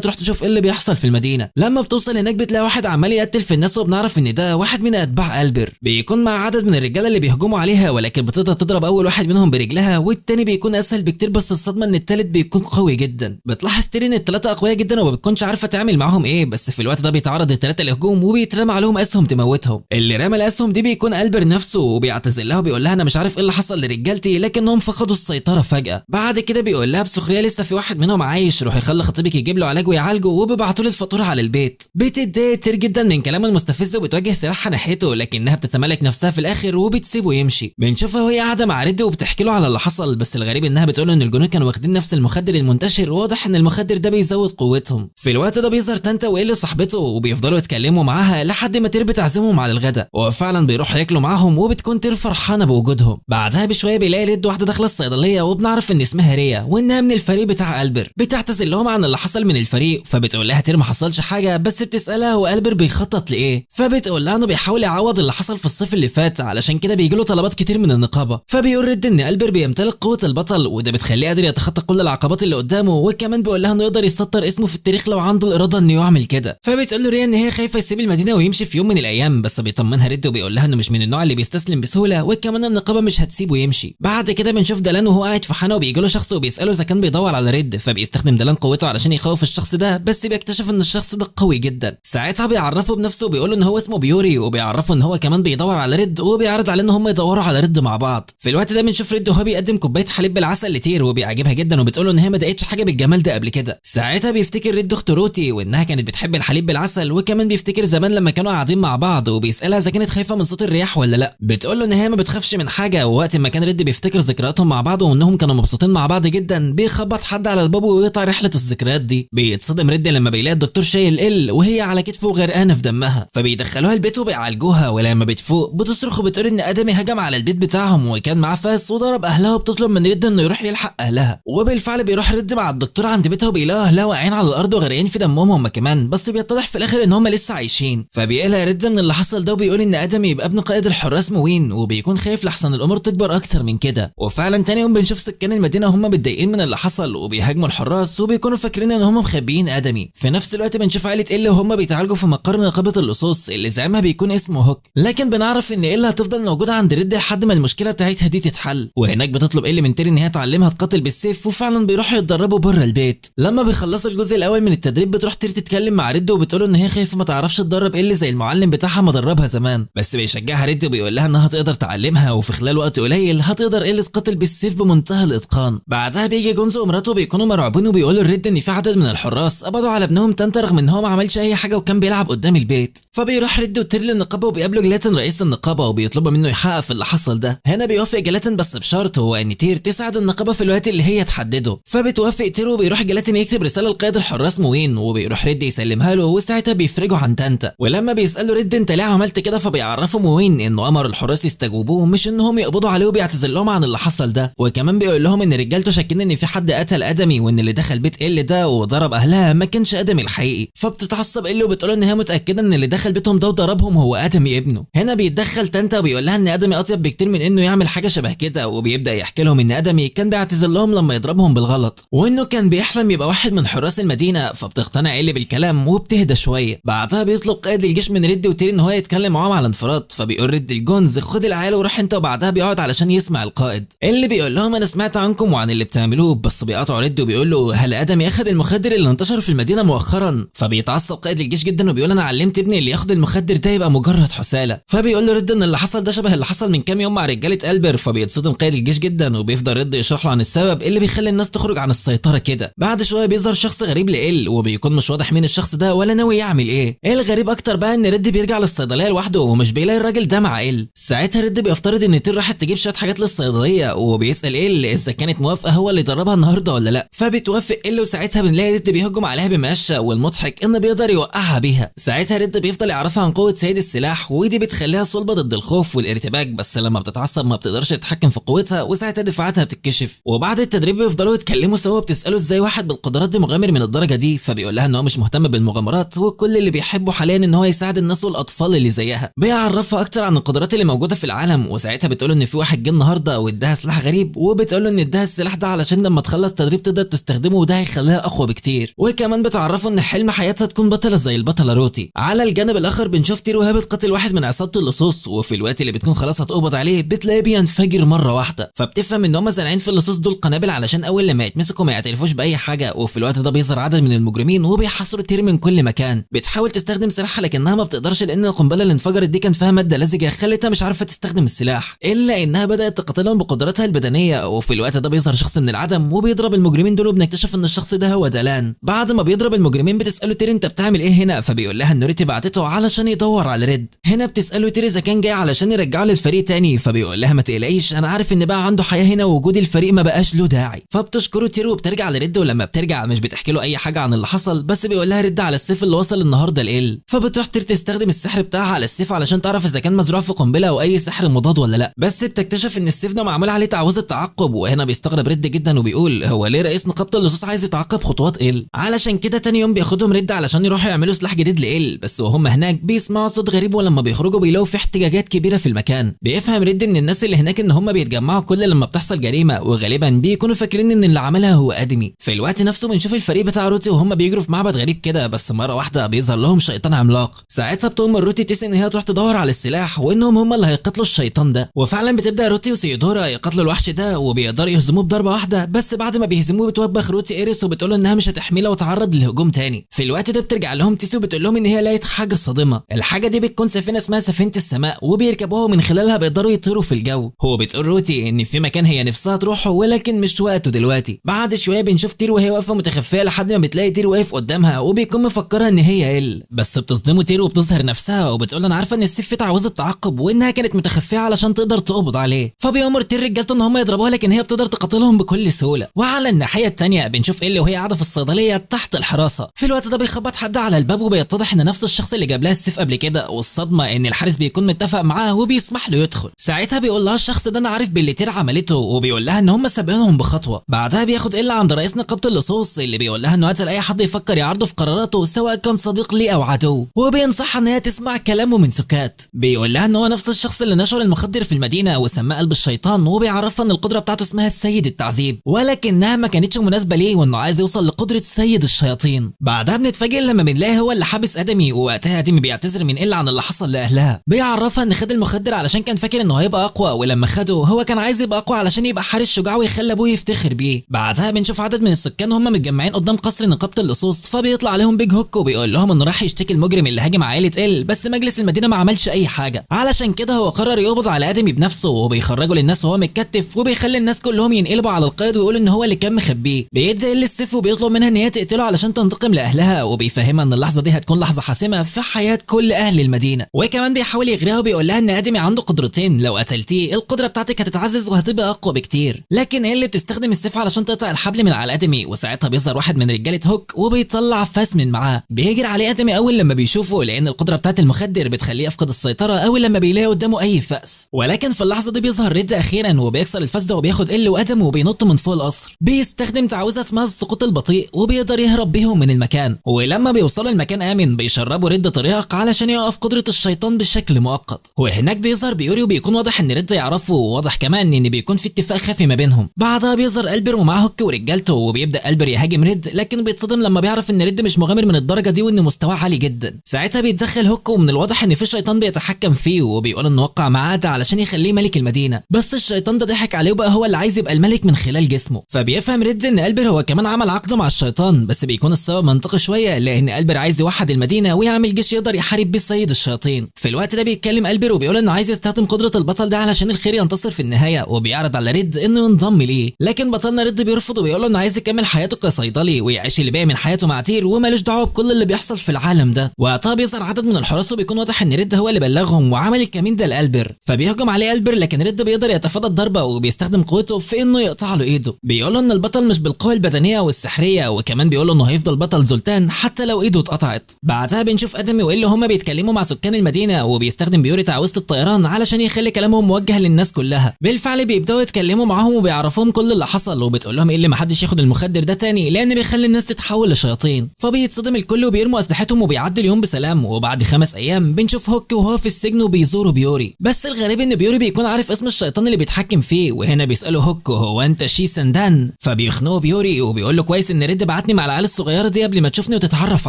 تروح تشوف ايه اللي بيحصل في المدينة. لما بتوصل هناك بتلاقي واحد عمال يقتل في الناس، وبنعرف ان ده واحد من اتباع البر. بيكون مع عدد من الرجالة اللي بيهجموا عليها، ولكن بتقدر تضرب اول واحد منهم برجلها، والتاني بيكون اسهل بكتير، بس الصدمة ان التالت بيكون قوي جدا. بتلاحظ تير ان الثلاثة اقوياء جدا وما بتكونش عارفه تعمل معاهم ايه. بس في الوقت ده بيتعرض الثلاثة لهجوم وبيترمى عليهم اسهم تموتهم. اللي رمى الاسهم دي بيكون البر نفسه، وبيعتذر لها وبيقول لها انا مش عارف ايه اللي حصل لرجالتي، لكنهم فقدوا السيطرة فجاة. بعد كده بيقول لها بسخريه لسه في واحد منهم عايش، روح يخلي خطيبك يجيب له علاج ويعالجه، وبيبعتوا له الفاتورة على البيت. بتتضايق تير جدا من كلامه المستفز وبتوجه سلاحها ناحيته، لكنها بتتمالك نفسها في الاخر وبتسيبه يمشي. بنشوفها وهي قاعدة مع ريد وبتحكي له على اللي حصل، بس الغريب انها بتقول ان الجنود كانوا واخدين نفس المخدر المنتشر، وواضح ان المخدر ده بيزود قوتهم. في الوقت ده بيظهر تانتا وإيلي صاحبته وبيفضلوا يتكلموا معاها لحد ما تير بتعزمهم على الغداء، وفعلا بيروحوا ياكلوا معاهم وبتكون تير فرحانة بوجودهم. بعدها بشوية بيلاقي ريد واحدة داخله الصيدلية، وبنعرف ان اسمها ريا وانها من الفريق بتاع البر. بتعتذر لهم عن اللي حصل من الفريق، فبتقول لها تير ما حصلش حاجة، بس بتسالها هو البر بيخطط لايه، فبتقول لها انه بيحاول يعوض اللي حصل في الصيف اللي فات، علشان كده بيجي له طلبات كتير من النقابة. فبيقول ريد ان البر بيمتلك قوة البطل، وده بتخليه قادر يتخطى كل العقبات اللي قدامه، وكمان بيقول لها انه يقدر يسطر اسمه في التاريخ لو عنده الارادة انه يعمل كده. فبتقول له ريا ان هي خايفة يسيب المدينة ويمشي في يوم من الايام، بس بيطمنها ريد وبيقول لها انه مش من النوع اللي بيستسلم بسهولة، وكمان النقابة مش هتسيبه يمشي. بعد كده بنشوف دلان وهو قاعد في حانة وبيجي له شخص وبيساله اذا كان بيدور على ريد، فبيستخدم دلان قوته علشان يخوف الشخص ده، بس بيكتشف ان الشخص ده قوي جدا. ساعتها بيعرفه بنفسه وبيقول ان هو اسمه بيوري، وبيعرفه ان هو كمان بيدور على ريد، وبيعرض عليه ان هم يدوروا على ريد مع بعض. في الوقت ده بنشوف ريد وهو بيقدم كوباية حليب بالعسل لتير وبيعجبها جدا، وبتقول له ان هي ما دقتش حاجة بالجمال ده قبل كده. ساعتها بيفتكر ريد اخت روتي وانها كانت بتحب الحليب بالعسل، وكمان بيفتكر زمان لما كانوا قاعدين مع بعض، وبيسالها اذا كانت خايفة من صوت الرياح ولا لا. بتقول له ان هي ما بتخافش من حاجة. ووقت ما كان ريد بيفتكر ذكرياتهم مع بعض وانهم كانوا مبسوطين مع بعض جدا، بيخبط حد على الباب ويقطع رحله الذكريات دي. بيتصدم ريد لما بيلاقي الدكتور شايل ال وهي على كتفه غرقانة في دمها، فبيدخلوها البيت وبيعالجوها. ولما بتفوق بتصرخ وبتقول ان ادمي هجم على البيت بتاعهم وكان معاه فاس وضرب اهلها، وبتطلب من ريد انه يروح يلحق اهلها. وبالفعل بيروح ريد مع الدكتور عند بيتها وبيلاقوا اهلها واقعين على الارض وغرقانين في دمهم هم كمان، بس بيتضح في الاخر ان هم لسه عايشين. فبيقلق ريد من اللي حصل ده وبيقول ان ادمي يبقى ابن قائد الحراس موين، وبيكون خايف لحسن الامور تكبر اكتر من كده. وفعلا تاني يوم بنشوف سكان المدينة هم متضايقين من اللي حصل وبيهاجموا الحراس وبيكونوا فاكرين ان هم مخبيين ادمي. في نفس الوقت بنشوف عائلة إل وهم بيتعالجوا في مقر نقابة اللصوص اللي زعيمها بيكون اسمه هوك، لكن بنعرف ان إل هتفضل موجودة عند ريد لحد ما المشكلة بتاعتها دي تتحل. وهناك بتطلب إل من تير ان هي تعلمها تقاتل بالسيف، وفعلا بيروحوا يتدربوا بره البيت. لما بيخلصوا الجزء الاول من التدريب بتروح تير تتكلم مع ريد وبتقول ان هي خايفة ما تعرفش تدرب إل زي المعلم بتاعها ما دربها زمان، بس بيشجعها ريد وبيقول لها انها تقدر تعلمها، وفي خلال وقت قليل هتقدر إل تقاتل بالسيف بمنتهى الاتقان. بعدها بيجي جونزو ومراته بيكونوا مرعوبين وبيقولوا لريد ان في عدد من الحراس قبضوا على ابنهم تانتا رغم ان هو ما عملش اي حاجة وكان بيلعب قدام البيت. فبيروح ريد وتير للنقابه وبيقابلوا جلاتن رئيس النقابة وبيطلبوا منه يحقق في اللي حصل ده. هنا بيوافق جلاتن بس بشرط، هو ان تير تساعد النقابة في الوقت اللي هي تحدده. فبتوافق تير وبيروح جلاتن يكتب رسالة لقائد الحراس موين، وبيروح ريد يسلمها له، وساعتها بيفرجوا عن تانتا. ولما بيسالوا ريد انت ليه عملت كده، فبيعرفوا موين انه امر الحراس يستجوبوه مش انهم يقبضوا عليه، وبيعتذر لهم عن اللي حصل ده. وكمان بيقول لهم ان رجالته شاكين ان في حد قتل ادمي، وان اللي دخل بيت إل ده وضرب اهلها ما كانش ادمي الحقيقي. فبتتعصب إل وبتقول ان هي متاكدة ان اللي دخل بيتهم ده وضربهم هو ادمي ابنه. هنا بيتدخل تانتا وبيقول لها ان ادمي اطيب بكتير من انه يعمل حاجة شبه كده، وبيبدا يحكي لهم ان ادمي كان بيعتذر لهم لما يضربهم بالغلط، وانه كان بيحلم يبقى واحد من حراس المدينة. فبتقتنع إل بالكلام وبتهدى شوية. بعدها بيطلب قائد الجيش من ريد وتير ان هو يتكلم معاهم على انفراد، فبيقول ريد الجونز خد العيال وروح انت، وبعدها بيقعد علشان يسمع القائد اللي بيقول لهم انا سمعت عنكم وعن اللي بتعملوه. بس بيقطعوا ريد وبيقول له هل ادمي اخذ المخدر اللي انتشر في المدينة مؤخرا؟ فبيتعصب قائد الجيش جدا وبيقول انا علمت ابني اللي ياخد المخدر ده يبقى مجرد حساله. فبيقول له ريد ان اللي حصل ده شبه اللي حصل من كام يوم مع رجاله البر. فبيتصدم قائد الجيش جدا وبيفضل ريد يشرح له عن السبب اللي بيخلي الناس تخرج عن السيطرة كده. بعد شوية بيظهر شخص غريب لإل، وبيكون مش واضح مين الشخص ده ولا ناوي يعمل ايه. الغريب اكتر بقى ان ريد بيرجع للصيدليه لوحده ومش بيلاقي الراجل ده مع إل. ساعتها ريد بيفترض ان تير راحت تجيب شوية حاجات للصيدليه، وبيسال إل اذا كانت موافقة هو اللي يدربها النهارده ولا لا. فبتوافق إل، وساعتها بنلاقي بنلاقي ريد بيهجم عليها بمقشه، والمضحك انه بيقدر يوقعها بيها. ساعتها ريد بيفضل يعرفها عن قوة سيد السلاح، ودي بتخليها صلبه ضد الخوف والارتباك، بس لما بتتعصب ما بتقدرش تتحكم في قوتها، وساعتها دفاعاتها بتتكشف. وبعد التدريب بيفضلوا يتكلموا سوا، بتساله ازاي واحد بالقدرات دي مغامر من الدرجة دي، فبيقول لها ان هو مش مهتم بالمغامرات، وكل اللي بيحبه حاليا ان هو يساعد الناس والاطفال اللي زيها. بيعرفها اكتر عن القدرات اللي موجودة في العالم، وساعتها بتقول ان في واحد جه النهارده واداها سلاح غريب، وبتقول له ان اداها السلاح ده علشان لما تخلص تدريب تقدر تستخدمه، وده هيخليها اقوى بكتير. وكمان بتعرفه ان حلم حياتها تكون بطلة زي البطلة روتي. على الجانب الاخر بنشوف تير وهي بتقاتل واحد من عصابة اللصوص، وفي الوقت اللي بتكون خلاص هتقبض عليه بتلاقيه بينفجر مرة واحدة، فبتفهم ان هم زارعين في اللصوص دول قنابل علشان اول لما يتمسكوا ما يعترفوش باي حاجة. وفي الوقت ده بيظهر عدد من المجرمين وبيحاصروا تير من كل مكان. بتحاول تستخدم سلاحها لكنها ما بتقدرش، لان القنبلة اللي انفجرت دي كان فيها مادة لزجه خلتها مش عارفه تستخدم السلاح، الا انها بدات تقاتلهم بقدراتها البدنية. وفي الوقت ده بيظهر شخص من العدم وبيضرب المجرمين دول، وبنكتشف ان الشخص ده هو دالان. بعد ما بيضرب المجرمين بتساله تير انت بتعمل ايه هنا، فبيقول لها ان ريتي بعتته علشان يدور على ريد. هنا بتساله تير اذا كان جاي علشان يرجعه للفريق تاني، فبيقول لها ما تقلقيش انا عارف ان بقى عنده حياة هنا ووجود الفريق ما بقاش له داعي. فبتشكره تير وبترجع لريد، ولما بترجع مش بتحكي له اي حاجة عن اللي حصل، بس بيقول لها رد على السيف اللي وصل النهارده لإل. فبتروح تير تستخدم السحر بتاعها على السيف علشان تعرف اذا كان مزروع في قنبلة او اي سحر مضاد ولا لا، بس بتكتشف ان السيف ده معمول عليه تعويذه تعقب. وهنا بيستغرب ريد جدا وبيقول هو ليه رئيس نقابة اللصوص عايز يتعاقب خطوات إل؟ علشان كده تاني يوم بياخدهم ريد علشان يروحوا يعملوا سلاح جديد لإل، بس وهم هناك بيسمعوا صوت غريب، ولما بيخرجوا بيلاقوا في احتجاجات كبيرة في المكان. بيفهم ريد من الناس اللي هناك ان هم بيتجمعوا كل لما بتحصل جريمة، وغالبا بيكونوا فاكرين ان اللي عملها هو ادمي. في الوقت نفسه بنشوف الفريق بتاع روتي وهم بيجروا في معبد غريب كده، بس مرة واحدة بيظهر لهم شيطان عملاق. ساعتها بتؤمر روتي تيسي ان هي تروح تدور على السلاح وانهم هم اللي هيقتلوا الشيطان ده، وفعلا بتبدا روتي وسيدورا يقتلوا الوحش ده وبيقدروا يهزموه بضربه واحدة. بس بعد ما بيهزموه بتوبخ روتي ايريس وبتقول انها مش هتحميه لو تعرض للهجوم تاني. في الوقت ده بترجع لهم تيسي وبتقول لهم ان هي لقيت حاجة صادمه، الحاجة دي بتكون سفينة اسمها سفينة السماء، وبيركبوها ومن خلالها بيقدروا يطيروا في الجو. هو بتقول روتي ان في مكان هي نفسها تروحه ولكن مش وقته دلوقتي. بعد شوية بنشوف تير وهي واقفة متخفيه لحد ما بتلاقي تير واقف قدامها، وبيكون مفكرها ان هي ال، بس بتصدمه تير وبتظهر نفسها وبتقول انا عارفه ان السيف فيه تعويذه تعقب وانها كانت متخفيه علشان تقدر تقبض عليه. فبيأمر تير رجالته ان هم يضربوها لكن هي بتقدر تقاتلهم بكل سهولة. وعلى الناحية الثانية بنشوف ال وهي قاعدة في الصيدلية تحت الحراسة. في الوقت ده بيخبط حد على الباب، وبيتضح ان نفس الشخص اللي جاب لها السيف قبل كده، والصدمه ان الحارس بيكون متفق معاه وبيسمح له يدخل. ساعتها بيقول لها الشخص ده انا عارف باللي تير عملته، وبيقول لها ان هم سابقينهم بخطوة. بعدها بياخد ال عند رئيس نقابة اللصوص اللي بيقول لها انه قتل اي حد يفكر يعارضه في قراراته سواء كان صديق ليه او عدو، وبينصحها ان هي تسمع كلامه من سكات. بيقول لها ان هو نفس الشخص اللي نشر المخدر في المدينة وسماه قلب الشيطان، وبيعرفها ان القدرة بتاعته اسمها السيد التعذيب، ولكنها ما كانتش مناسبة ليه وانه عايز يوصل لقدره سيد الشياطين. بعدها بنتفاجئ لما بنلاقي هو اللي حابس ادمي، ووقتها ادمي بيعتذر من ال عن اللي حصل لاهلها. بيعرفها ان خد المخدر علشان كان فاكر انه هيبقى اقوى، ولما خده هو كان عايز يبقى اقوى علشان يبقى حارس شجاع ويخلي ابوه يفتخر بيه. بعدها بنشوف عدد من السكان هم متجمعين قدام قصر نقابة اللصوص، فبيطلع عليهم بيج هوك وبيقول لهم انه راح يشتكي المجرم اللي هاجم عائلة ال، بس مجلس المدينة ما عملش اي حاجة، علشان كده هو قرر يقبض على ادمي بنفسه، وبيخرجه للناس وهو متكتف، وبيخلي الناس كلهم ينقلبوا على القائد ويقولوا ان هو اللي كان مخبيه. بيدي ال السيف وبيطلب منها ان هي تقتله علشان تنتقم لاهلها، وبيفهمها ان اللحظة دي هتكون لحظة حاسمة في حياة كل اهل المدينة. وكمان بيحاول يغريها وبيقول لها ان ادمي عنده قدرتين، لو قتلتيه القدرة بتاعتك هتتعزز وهتبقى اقوى بكتير. لكن ال بتستخدم السيف علشان تقطع الحبل من على ادمي، وساعتها بيظهر واحد من رجاله هوك وبيطلع فاس من معاه. بيهجر عليه ادمي اول لما بيشوفه، لان القدرة بتاعت المخدر بتخليه يفقد السيطرة اول لما بيلاقي قدامه اي فاس. ولكن في اللحظة دي بيظهر ريد اخيرا وبيكسر الفاس ده وبياخد ال وادم وبينط من فوق القصر. بيستخدم تعويذه اسمها السقوط البطيء وبيقدر يهرب بيهم من المكان. ولما بيوصلوا المكان امن بيشربوا ريد طريق علشان يوقف قدره الشيطان بشكل مؤقت. وهناك بيظهر بيوري وبيكون واضح ان ريد يعرفه، وواضح كمان ان بيكون في اتفاق خفي ما بينهم. بعدها بيظهر البر ومعاه هوك ورجالته، وبيبدا البر يهاجم ريد، لكن بيتصدم لما بيعرف ان ريد مش مغامر من الدرجة دي وان مستواه عالي جدا. ساعتها بيتدخل هوك، ومن الواضح ان في شيطان بيتحكم فيه، وبيقول انه وقع معاه علشان يخليه ملك المدينة، بس الشيطان ده ضحك عليه وبقى هو اللي عايز يبقى الملك من خلال جسمه. فبيفهم ريد ان البر هو كمان عمل عقد مع الشيطان، بس بيكون السبب منطقي شوية لان البر عايز يوحد المدينة ويعمل جيش يقدر يحارب بيه السيد الشياطين. في الوقت ده بيتكلم البر وبيقول انه عايز يستخدم قدره البطل ده علشان الخير ينتصر في النهاية، وبيعرض على ريد انه ينضم ليه، لكن بطلنا ريد بيرفض وبيقول له انه عايز يكمل حياته كصيدلي ويعيش اللي باقي من حياته مع تير ومالوش دعوه بكل اللي بيحصل في العالم ده. وقتها بيظهر عدد من الحراس وبيكون واضح ان ريد هو اللي بلغهم وعمل الكمين ده لالبر، فبيهجم عليه البر، لكن ريد بيقدر يتفادى الضربة وبيستخدم قوته في انه يقطع له ايده. بيقول له ان البطل مش بالقوة البدنية والسحريه السحريه، وكمان بيقول له انه هيفضل بطل زولتان حتى لو ايده اتقطعت. بعدها بنشوف ادمي وإل هما بيتكلموا مع سكان المدينة، وبيستخدم بيوري تعويذه الطيران علشان يخلي كلامهم موجه للناس كلها. بالفعل بيبداوا يتكلموا معاهم وبيعرفوهم كل اللي حصل، وبتقول لهم ايه اللي محدش ياخد المخدر ده تاني لان بيخلي الناس تتحول لشياطين. فبيتصدم الكل وبيرموا اسلحتهم وبيعدوا اليوم بسلام. وبعد 5 ايام بنشوف هوك وهو في السجن وبيزوروا بيوري، بس الغريب ان بيوري بيكون عارف اسم الشيطان اللي بيتحكم فيه. وهنا بيساله هوك هو انت شي سندان؟ فبيخنقه بيوري وبيقول له كويس ان ريد بعتني مع العيال الصغيرة دي قبل ما تشوفني وتتعرف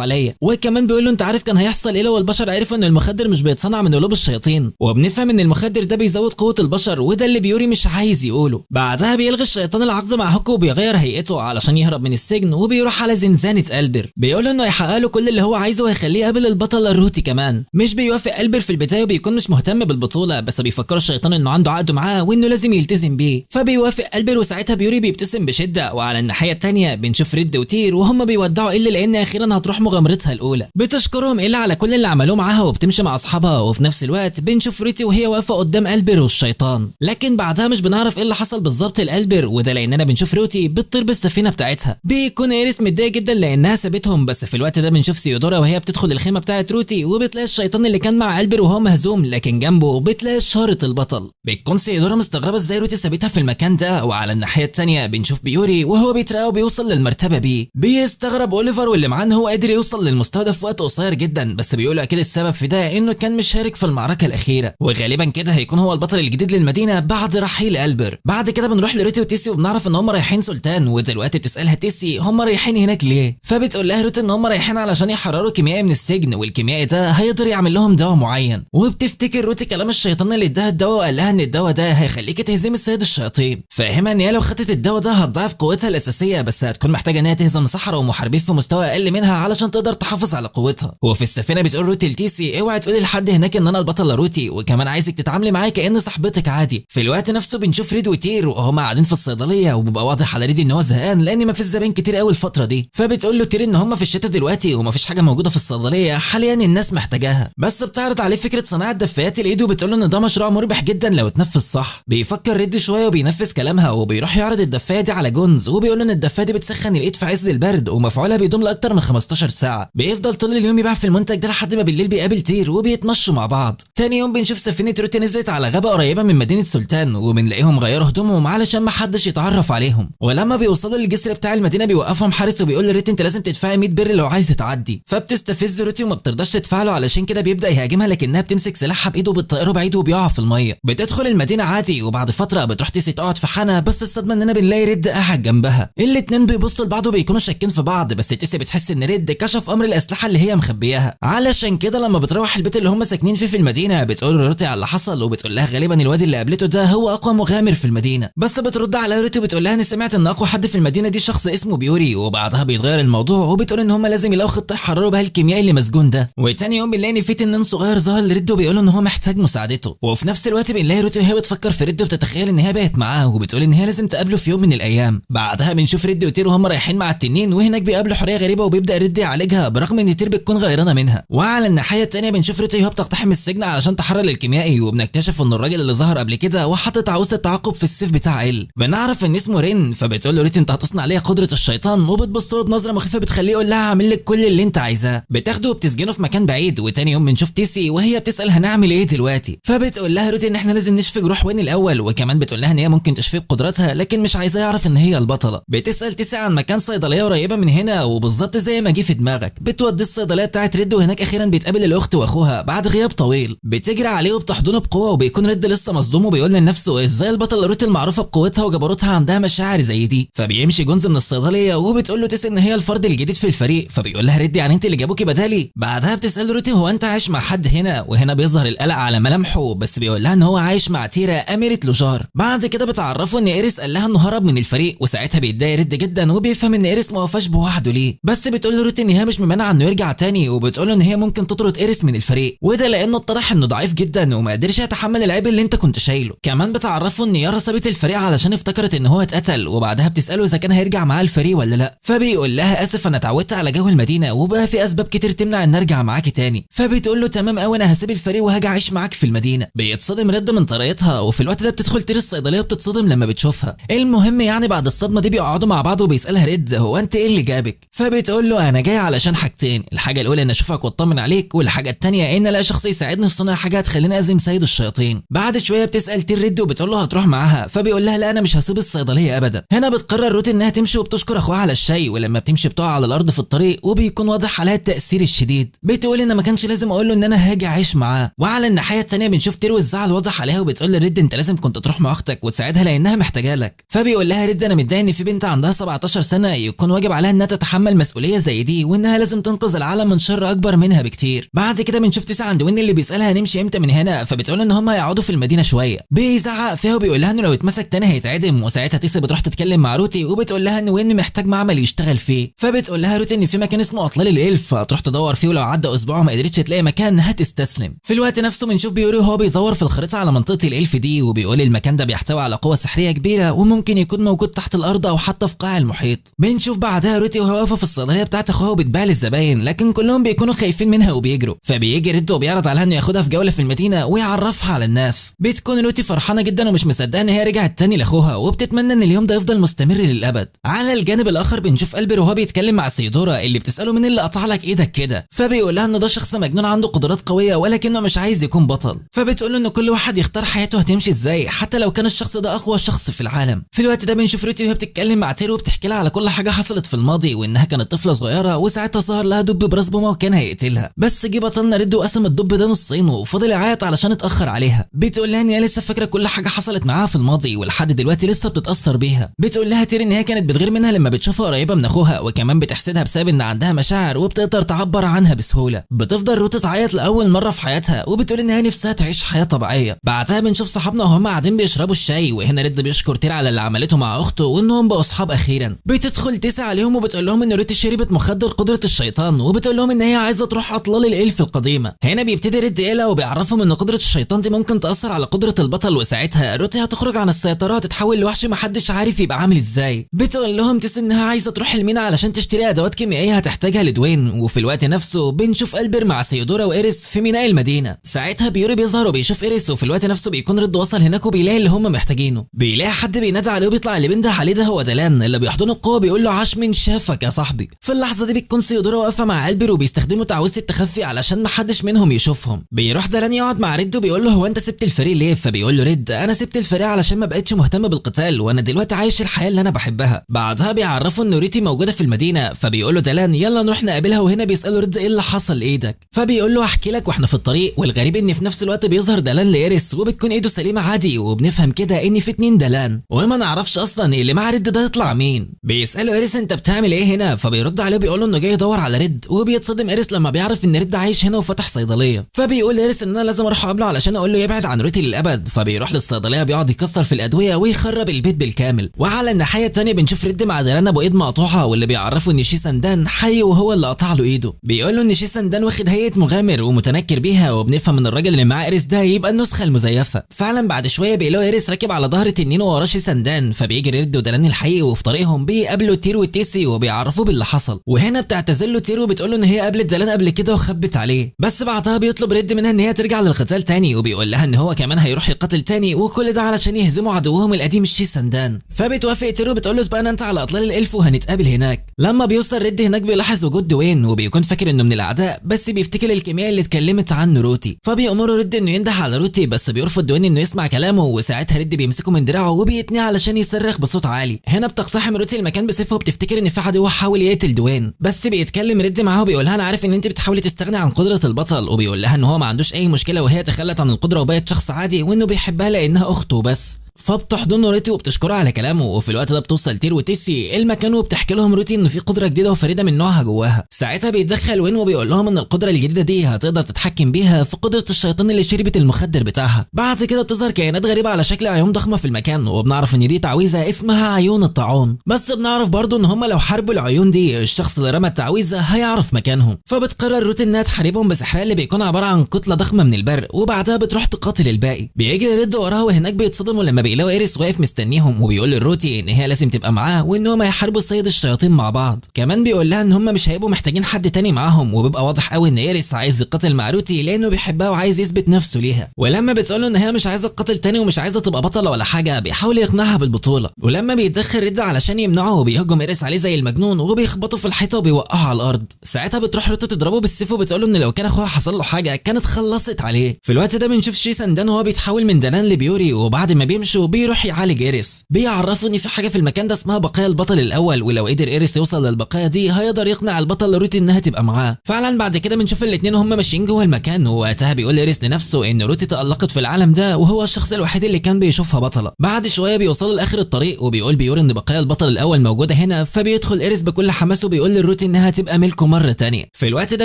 عليا. وكمان بيقول له انت عارف كان هيحصل ايه لو البشر عرفوا ان المخدر مش بيتصنع من قلوب الشياطين؟ وبنفهم ان المخدر ده بيزود قوة البشر، وده اللي بيوري مش عايز يقوله. بعدها بيلغي الشيطان العقد مع هوك وبيغير هيئته علشان يهرب من السجن، وبيروح على زنزانة ألبر. بيقول له انه هيحقق له كل اللي هو عايزه وهيخليه يقابل البطل الروتي كمان. مش بيوافق ألبر في البداية وبيكون مش مهتم بالبطولة، بس بيفكر الشيطان انه عنده عقد معاه وانه لازم يلتزم بيه، فبيوافق ألبر. وساعتها بيوري بيبتسم بشده. وعلى الناحية الثانية بنشوف ريد وتير وهم بيودعوا إلا لان اخيرا هتروح مغامرتها الاولى. بتشكرهم إلا على كل اللي عملوه معاها وبتمشي مع اصحابها. وفي نفس الوقت بنشوف روتي وهي واقفة قدام ألبر والشيطان، لكن بعدها مش بنعرف ايه اللي حصل بالظبط لألبر، وده لاننا بنشوف روتي بتطير بالسفينة بتاعتها. بيكون ايريس متضايق جدا لانها سابتهم، بس في الوقت ده بنشوف سيودورا وهي بتدخل الخيمة بتاعت روتي، وبتلاقي الشيطان اللي كان مع ألبر وهو مهزوم، لكن جنبه بتلاقي شارة البطل. بتكون سيودورا مستغربه ازاي روتي سابتها في المكان ده. وعلى الناحية الثانية بنشوف بيوري وهو بيترقى وبيوصل للمرتبه B. بيستغرب اوليفر واللي معاه ان هو قادر يوصل للمستوى ده في وقت قصير جدا، بس بيقولوا اكيد السبب في ده انه كان مشارك في المعركة الاخيرة، وغالبا كده هيكون هو البطل الجديد للمدينة بعد رحيل ألبر. بعد كده بنروح لروتي وتيسي وبنعرف ان هم رايحين سلطان. ودلوقتي بتسالها تيسي هم رايحين هناك ليه؟ فبتقول لها روتي ان هم رايحين علشان يحرروا كيميائي من السجن، والكيميائي ده هيقدر يعمل لهم دواء معين. وبتفتكر روتي كلام الشيطان اللي اداها الدواء وقال لها ان الدواء ده هيخليكي تهزمي السيد الشياطين. فاهمها ان هي لو خدت الدواء ده هتضعف قوتها الاساسية، بس هتكون محتاجه ان هي تهزم سحره ومحاربين في مستوى اقل منها علشان تقدر تحافظ على قوتها. وفي السفينة بتقول روتي لتيسي اوعي تقولي لحد هناك ان انا البطلة روتي، وكمان عايزك تتعاملي معايا كأن صاحبتك عادي. في الوقت نفسه بنشوف ريد وتير وهما قاعدين في الصيدلية، وبيبقى واضح على ريد ان هو زهقان لان مفيش زباين كتير قوي الفترة دي. فبتقول له تير ان هما في الشتاء دلوقتي ومفيش حاجة موجودة في الصيدلية حاليا الناس محتاجاها، بس بتعرض عليه فكرة صناعة دفايات الايد وبتقول له ان ده مشروع مربح جدا لو اتنفذ صح. بيفكر ريد شوية وبينفذ كلامها، وبيروح يعرض الدفايه دي على جونز وبيقول له ان الدفايه دي بتسخن الايد في عز البرد ومفعولها بيدوم لاكتر من 15 ساعة. بيفضل طول اليوم يبيع في المنتج ده لحد ما بالليل بيقابل تير وبيتمشوا مع بعض. تاني يوم بنشوف سفينة روتي نزلت على غابه قريبه من مدينة سلطان، وبنلاقيهم غيروا هدومهم علشان ما حدش يتعرف عليهم. ولما بيوصلوا للجسر بتاع المدينة بيوقفهم حارس وبيقول لروتي انت لازم تدفعي 100 بر لو عايزه تعدي. فبتستفز روتي وما بترضاش تدفع له، علشان كده بيبدا يهاجمها لكنها بتمسك سلاحها بايده وبتطيره بعيد وبيقع في المية. بتدخل المدينة عادي، وبعد فترة بتروح تيسي تقعد في حانة، بس الصدمة اننا بنلاقي ريد قاعد جنبها. الاتنين بيبصوا لبعض وبيكونوا شاكين في بعض، بس تيسي بتحس ان ريد كشف امر الاسلحة اللي هي مخبياها، علشان كده لما بتروح البيت اللي هم ساكنين فيه في المدينة بتقول لروتي على اللي حصل، وبتقول لها غالبا الواد اللي قابلته ده هو اقوى مغامر في المدينة. بس بترد على روتي وبتقول لها انا سمعت ان اقوى حد في المدينة دي شخص اسمه بيوري. وبعدها بيتغير الموضوع وبتقول ان هم لازم يلاقوا خطه يحرروا بها الكيميائي اللي مسجون ده. وتاني يوم بنلاقي ان في تنين صغير ظهر لريد وبيقول ان هو محتاج مساعدته. وفي نفس الوقت بنلاقي روتي وهي بتفكر في ريد وبتتخيل ان هي بقت معاه، وبتقول ان هي لازم تقابله في يوم من الايام. بعدها بنشوف ريد وتير وهم رايحين مع التنين، وهناك بيقابلوا حورية غريبة وبيبدا ريد يعالجها برغم ان تير بتكون غيرانه منها. وعلى الناحية الثانية بنشوف روتي وهي بتقتحم السجن علشان تحرر الكيميائي، وبنكتشف ان الراجل اللي ظهر قبل كده وحاطط عروسه تعاقب في السيف بتاع ال بنعرف ان اسمه رين. فبتقول له ريت انت هتصنع ليا قدره الشيطان، وبتبص له بنظره مخيفة بتخليه يقول لها هعمل لك كل اللي انت عايزاه. بتاخده وبتسجنه في مكان بعيد. وتاني يوم بنشوف تيسي وهي بتسال هنعمل ايه دلوقتي، فبتقول لها روتي ان احنا لازم نشفي جروح وين الاول، وكمان بتقول لها ان هي ممكن تشفيه بقدراتها لكن مش عايزاه يعرف ان هي البطلة. بتسال تيسي عن مكان صيدلية قريبه من هنا، وبالظبط زي ما جه في دماغك بتودي الصيدلية بتاعت ريد، وهناك اخيرا بيتقابل الاخت واخوها بعد غياب طويل. بتجري عليه وبتحضنه بقوة، وبيكون ريد لسه مصدوم وبيقول لنفسه ازاي البطلة روتي المعروفة بقوتها وجبروتها عندها مشاعر زي دي. فبيمشي جونز من الصيدلية وبتقول له تيسي ان هي الفرد الجديد في الفريق، فبيقول لها ريد يعني انت اللي جابوكي بدالي. بعدها بتسال روتي هو انت عايش مع حد هنا، وهنا بيظهر القلق على ملامحه، بس بيقول لها ان هو عايش مع تيرا اميره لوجار. بعد كده بتعرفه ان ايريس قال لها انه هرب من الفريق، وساعتها بيتضايق ريد جدا وبيفهم ان ايريس ما وفاش بوحده ليه، بس بتقول له روتي ان هي مش ممانعه انه يرجع تاني، وبتقول له ان هي ممكن تطرد ايريس من الفريق، وده لانه اتضح انه ضعيف جدا وما قدرش يتحمل العيب اللي انت كنت شايله. كمان بتعرفه ان يارا سابت الفريق علشان افتكرت ان هو اتقتل، وبعدها بتساله اذا كان هيرجع معاه الفريق ولا لا، فبيقول لها اسف انا اتعودت على جو المدينة وبقى في اسباب كتير تمنع ان ارجع معاكي تاني. فبتقول له تمام قوي انا هسيب الفريق وهاجي اعيش معاك في المدينة. بيتصدم رد من طريقتها، وفي الوقت ده بتدخل تير الصيدلية وبتتصدم لما بتشوفها. المهم يعني بعد الصدمة دي بيقعدوا مع بعض وبيسالها ريد هو انت ايه اللي جابك؟ فبتقول له انا جاي علشان حاجتين، الحاجة الاولى ان اشوفك واطمن عليك، والحاجة الثانية ان الاقي شخص يساعدني في صنع حاجة هتخليني ازم سيد الشياطين. بعد شوية بتسال تير ريد وبتقول له هتروح معاها؟ فبيقول لها لا انا مش هسيب الصيدلية ابدا. هنا بتقرر روتي انها تمشي وبتشكر اخوها على الشاي، ولما بتمشي بتقع على الارض في الطريق وبيكون واضح عليها التاثير الشديد. بتقول ان ما كانش لازم اقول له ان انا هاجي اعيش معاه. وعلى الناحية الثانية بنشوف تير والزعل واضح عليها وبتقول لريد انت لازم كنت تروح مع اختك وتساعدها لانها محتاجه لك. فبيقول لها ريد انا متضايق ان في بنت عندها 17 سنة يكون واجب عليها انها تتحمل مسؤولية زي دي، وانها لازم تنقذ العالم من شر اكبر منها بكتير. بعد كده بنشوف تيسا عند وين اللي بيسالها هنمشي امتى من هنا، فبتقول ان هم هيقعدوا في المدينة شوية. بيزعق فيها وبيقول لها انه لو اتمسك تاني هيتعدم. وساعتها تيسا بتروح تتكلم مع روتي وبتقول لها ان وين محتاج معمل يشتغل فيه. فبتقول لها روتي ان في مكان اسمه اطلال الالف، هتروح تدور فيه ولو عدى اسبوع وما قدرتش تلاقي مكان هتستسلم. في الوقت نفسه بنشوف بيوري وهو بيدور في الخريطة على منطقة الالف دي، وبيقول المكان ده بيحتوي على قوة سحريه كبيرة وممكن يكون موجود تحت الارض او حتى في قاع المحيط. بنشوف بعدها روتي وهو واقفة في الصيدلية بتاعت اخوها وبتبيع للزباين، لكن كلهم بيكونوا خايفين منها وبيجروا. فبيجي ريد وبيعرض عليها انه ياخدها في جولة في المدينة ويعرفها على الناس. بتكون روتي فرحانة جدا ومش مصدقه ان هي رجعت تاني لاخوها، وبتتمنى ان اليوم ده يفضل مستمر للابد. على الجانب الاخر بنشوف البر وهو بيتكلم مع سيدورا اللي بتساله مين اللي قطع لك ايدك كده، فبيقول لها ان ده شخص مجنون عنده قدرات قوية ولكنه مش عايز يكون بطل. فبتقول له ان كل واحد يختار حياته هتمشي ازاي حتى لو كان الشخص ده اقوى شخص في العالم. في الوقت ده بنشوف روتي وهي بتتكلم مع تير وبتحكي لها على كل حاجة حصلت في الماضي، وانها كانت طفله صغيرة وساعتها ظهر لها دب براس بومه وكان هيقتلها، بس جه بطلنا ريد وقسم الدب ده نصين وفضل يعيط علشان اتاخر عليها. بتقول لها ان هي لسه فاكره كل حاجة حصلت معاها في الماضي ولحد دلوقتي لسه بتتاثر بيها. بتقول لها تير ان هي كانت بتغير منها لما بتشوفها قريبه من اخوها، وكمان بتحسدها بسبب ان عندها مشاعر وبتقدر تعبر عنها بسهولة. بتفضل روتي تعيط لاول مرة في حياتها وبتقول ان هي نفسها تعيش حياة طبيعية. بعدها بنشوف صحابنا وهم قاعدين بيشربوا الشاي، وهنا ريد بيشكر تير على اللي عملته مع اخته وانهم بقوا اصحاب اخيرا. بتدخل تيسا عليهم وبتقول لهم ان روتي شربت مخدر قدره الشيطان، وبتقول لهم ان هي عايزه تروح اطلال الالف القديمة. هنا بيبتدي ريد يقلق وبيعرفهم ان قدره الشيطان دي ممكن تاثر على قدره البطل، وساعتها روتي هتخرج عن السيطرة وتتحول لوحش محدش عارف يبقى عامل ازاي. بتقول لهم تيسا انها عايزه تروح المينا علشان تشتري ادوات كيميائية هتحتاجها لدوين. وفي الوقت نفسه بنشوف البر مع سيدورا وإيريس في ميناء المدينة. ساعتها بيوري بيظهر وبيشوف إيريس، وفي الوقت نفسه بيكون ريد وصل هناك وبيلاقي اللي هم محتاجينه. بيلاقي حد بينادي عليه وبيطلع اللي بينده عليه ده هو دلان اللي بيحضنه القوة بيقول له عاش من شافك يا صاحبي. في اللحظة دي بتكون سيدورا واقفة مع البر وبيستخدموا تعويذه التخفي علشان محدش منهم يشوفهم. بيروح دلان يقعد مع ريد وبيقول له هو انت سبت الفريق ليه؟ فبيقول له ريد انا سبت الفريق علشان ما بقتش مهتم بالقتال وانا دلوقتي عايش الحياة اللي انا بحبها. بعدها بيعرفوا ان ريتي موجودة في المدينة، فبيقول له دلان يلا نروح نقابلها. وهنا بيساله ريد ايه اللي حصل لايدك؟ فبيقول له احكي لك واحنا في الطريق. والغريب ان في نفس الوقت بيظهر دلان لايريس وبتكون ايده سليمة عادي، وبنفهم كده ان في اتنين دلان وما نعرفش اصلا اللي مع ريد ده يطلع مين. بيساله ايريس انت بتعمل ايه هنا؟ فبيرد عليه بيقول له انه جاي يدور على ريد، وبيتصدم ايريس لما بيعرف ان ريد عايش هنا وفتح صيدلية. فبيقول ايريس ان انا لازم اروح اقابله علشان اقول له يبعد عن روتي للابد. فبيروح للصيدليه بيقعد يكسر في الادوية ويخرب البيت بالكامل. وعلى الناحية الثانية بنشوف ريد مع دلان ابو ايد مقطوعة واللي بيعرفه ان شيساندان حي وهو اللي قطع له ايده. بيقول له ان شيساندان واخد هيئة مغامر ومتنكر بيها، وبنفهم ان الراجل اللي معاه ايريس ده يبقى النسخة المزيفه. فعلا بعد شوية بيلاقوا ايريس راكب على ظهر تنين ووراه شيساندان. فبيجري ريد ودلان الحقيقي وفي طريقهم بيقابلوا تير وتيسي وبيعرفوه باللي حصل. وهنا بتعتذر له تير وبتقول له ان هي قابلت دلان قبل كده وخبت عليه. بس بعدها بيطلب ريد منها ان هي ترجع للقتال تاني، وبيقول لها ان هو كمان هيروح يقاتل تاني، وكل ده علشان يهزموا عدوهم القديم شيساندان. فبتوافق تير وبتقول له سبقنا انت على اطلال الالف وهنتقابل هناك. لما بيوصل ريد هناك بيلاحظ وجود دوين وبيكون فاكر انه من الاعداء، بس بيفتكر الكيمياء اللي اتكلمت عنه روتي. فبيأمره ريد انه ينده على روتي، بس بيرفض دوين انه يسمع كلامه، وساعتها ريد بيمسكه من دراعه وبيتنيه علشان يصرخ بصوت عالي. هنا بتقتحم روتي المكان بسيفها وبتفتكر ان في عدو حاول يقتل دوين، بس بيتكلم ريد معاه وبيقول لها انا عارف ان انت بتحاولي تستغني عن قدره البطل، وبيقول لها ان هو ما عندوش اي مشكلة وهي تخلت عن القدرة وبقت شخص عادي وانه بيحبها لانها اخته بس. فبتحضنه روتي وبتشكره على كلامه. وفي الوقت ده بتوصل تير وتيسي المكان وبتحكي لهم روتي ان في قدره جديدة وفريدة من نوعها جواها. ساعتها بيتدخل وين وبيقول لهم ان القدرة الجديدة دي هتقدر تتحكم بيها في قدره الشيطان اللي شربت المخدر بتاعها. بعد كده بتظهر كائنات غريبة على شكل عيون ضخمة في المكان، وبنعرف ان دي تعويذه اسمها عيون الطاعون، بس بنعرف برضه ان هم لو حاربوا العيون دي الشخص اللي رمى التعويذه هيعرف مكانهم. فبتقرر روتي انها تحاربهم بسحرها اللي بيكون عبارة عن كتلة ضخمة من البرق، وبعدها بتروح تقاتل الباقي. بيجي ريد وراها وهناك بيتصدموا لما بيلاقوا ايريس واقف مستنيهم وبيقول لروتي ان هي لازم تبقى معاه وان هم هيحاربوا السيد الشياطين مع بعض. كمان بيقول لها ان هم مش هيبقوا محتاجين حد تاني معاهم، وبيبقى واضح قوي ان ايريس عايز يقاتل مع روتي لانه بيحبها وعايز يثبت نفسه ليها. ولما بتقول له ان هي مش عايزه تقاتل تاني ومش عايزه تبقى بطلة ولا حاجة بيحاول يقنعها بالبطولة. ولما بيتدخل ريد علشان يمنعه بيهجم ايريس عليه زي المجنون وبيخبطه في الحيطة وبيوقعه على الارض. ساعتها بتروح روتي تضربه بالسيف وبتقول له ان لو كان اخوها حصل له حاجة كانت خلصت عليه. في الوقت ده بنشوف شيساندان وهو بيتحول من دلان لبيوري، وبعد ما بيمشوا بيروح يعالج ايريس. بيعرفوا ان في حاجة في المكان ده اسمها بقايا البطل الاول، ولو قدر ايريس يوصل للبقايا دي هيقدر يقنع البطل روتي انها تبقى معاه. فعلا بعد كده بنشوف الاثنين وهم ماشيين جوه المكان، ووقتها بيقول ايريس لنفسه ان روتي تألقت في العالم ده وهو الشخص الوحيد اللي كان بيشوفها بطلة. بعد شوية بيوصلوا لاخر الطريق وبيقول بيوري ان بقايا البطل الاول موجودة هنا، فبيدخل ايريس بكل حماسه وبيقول لروتي انها تبقى ملكه مرة ثانية. في الوقت ده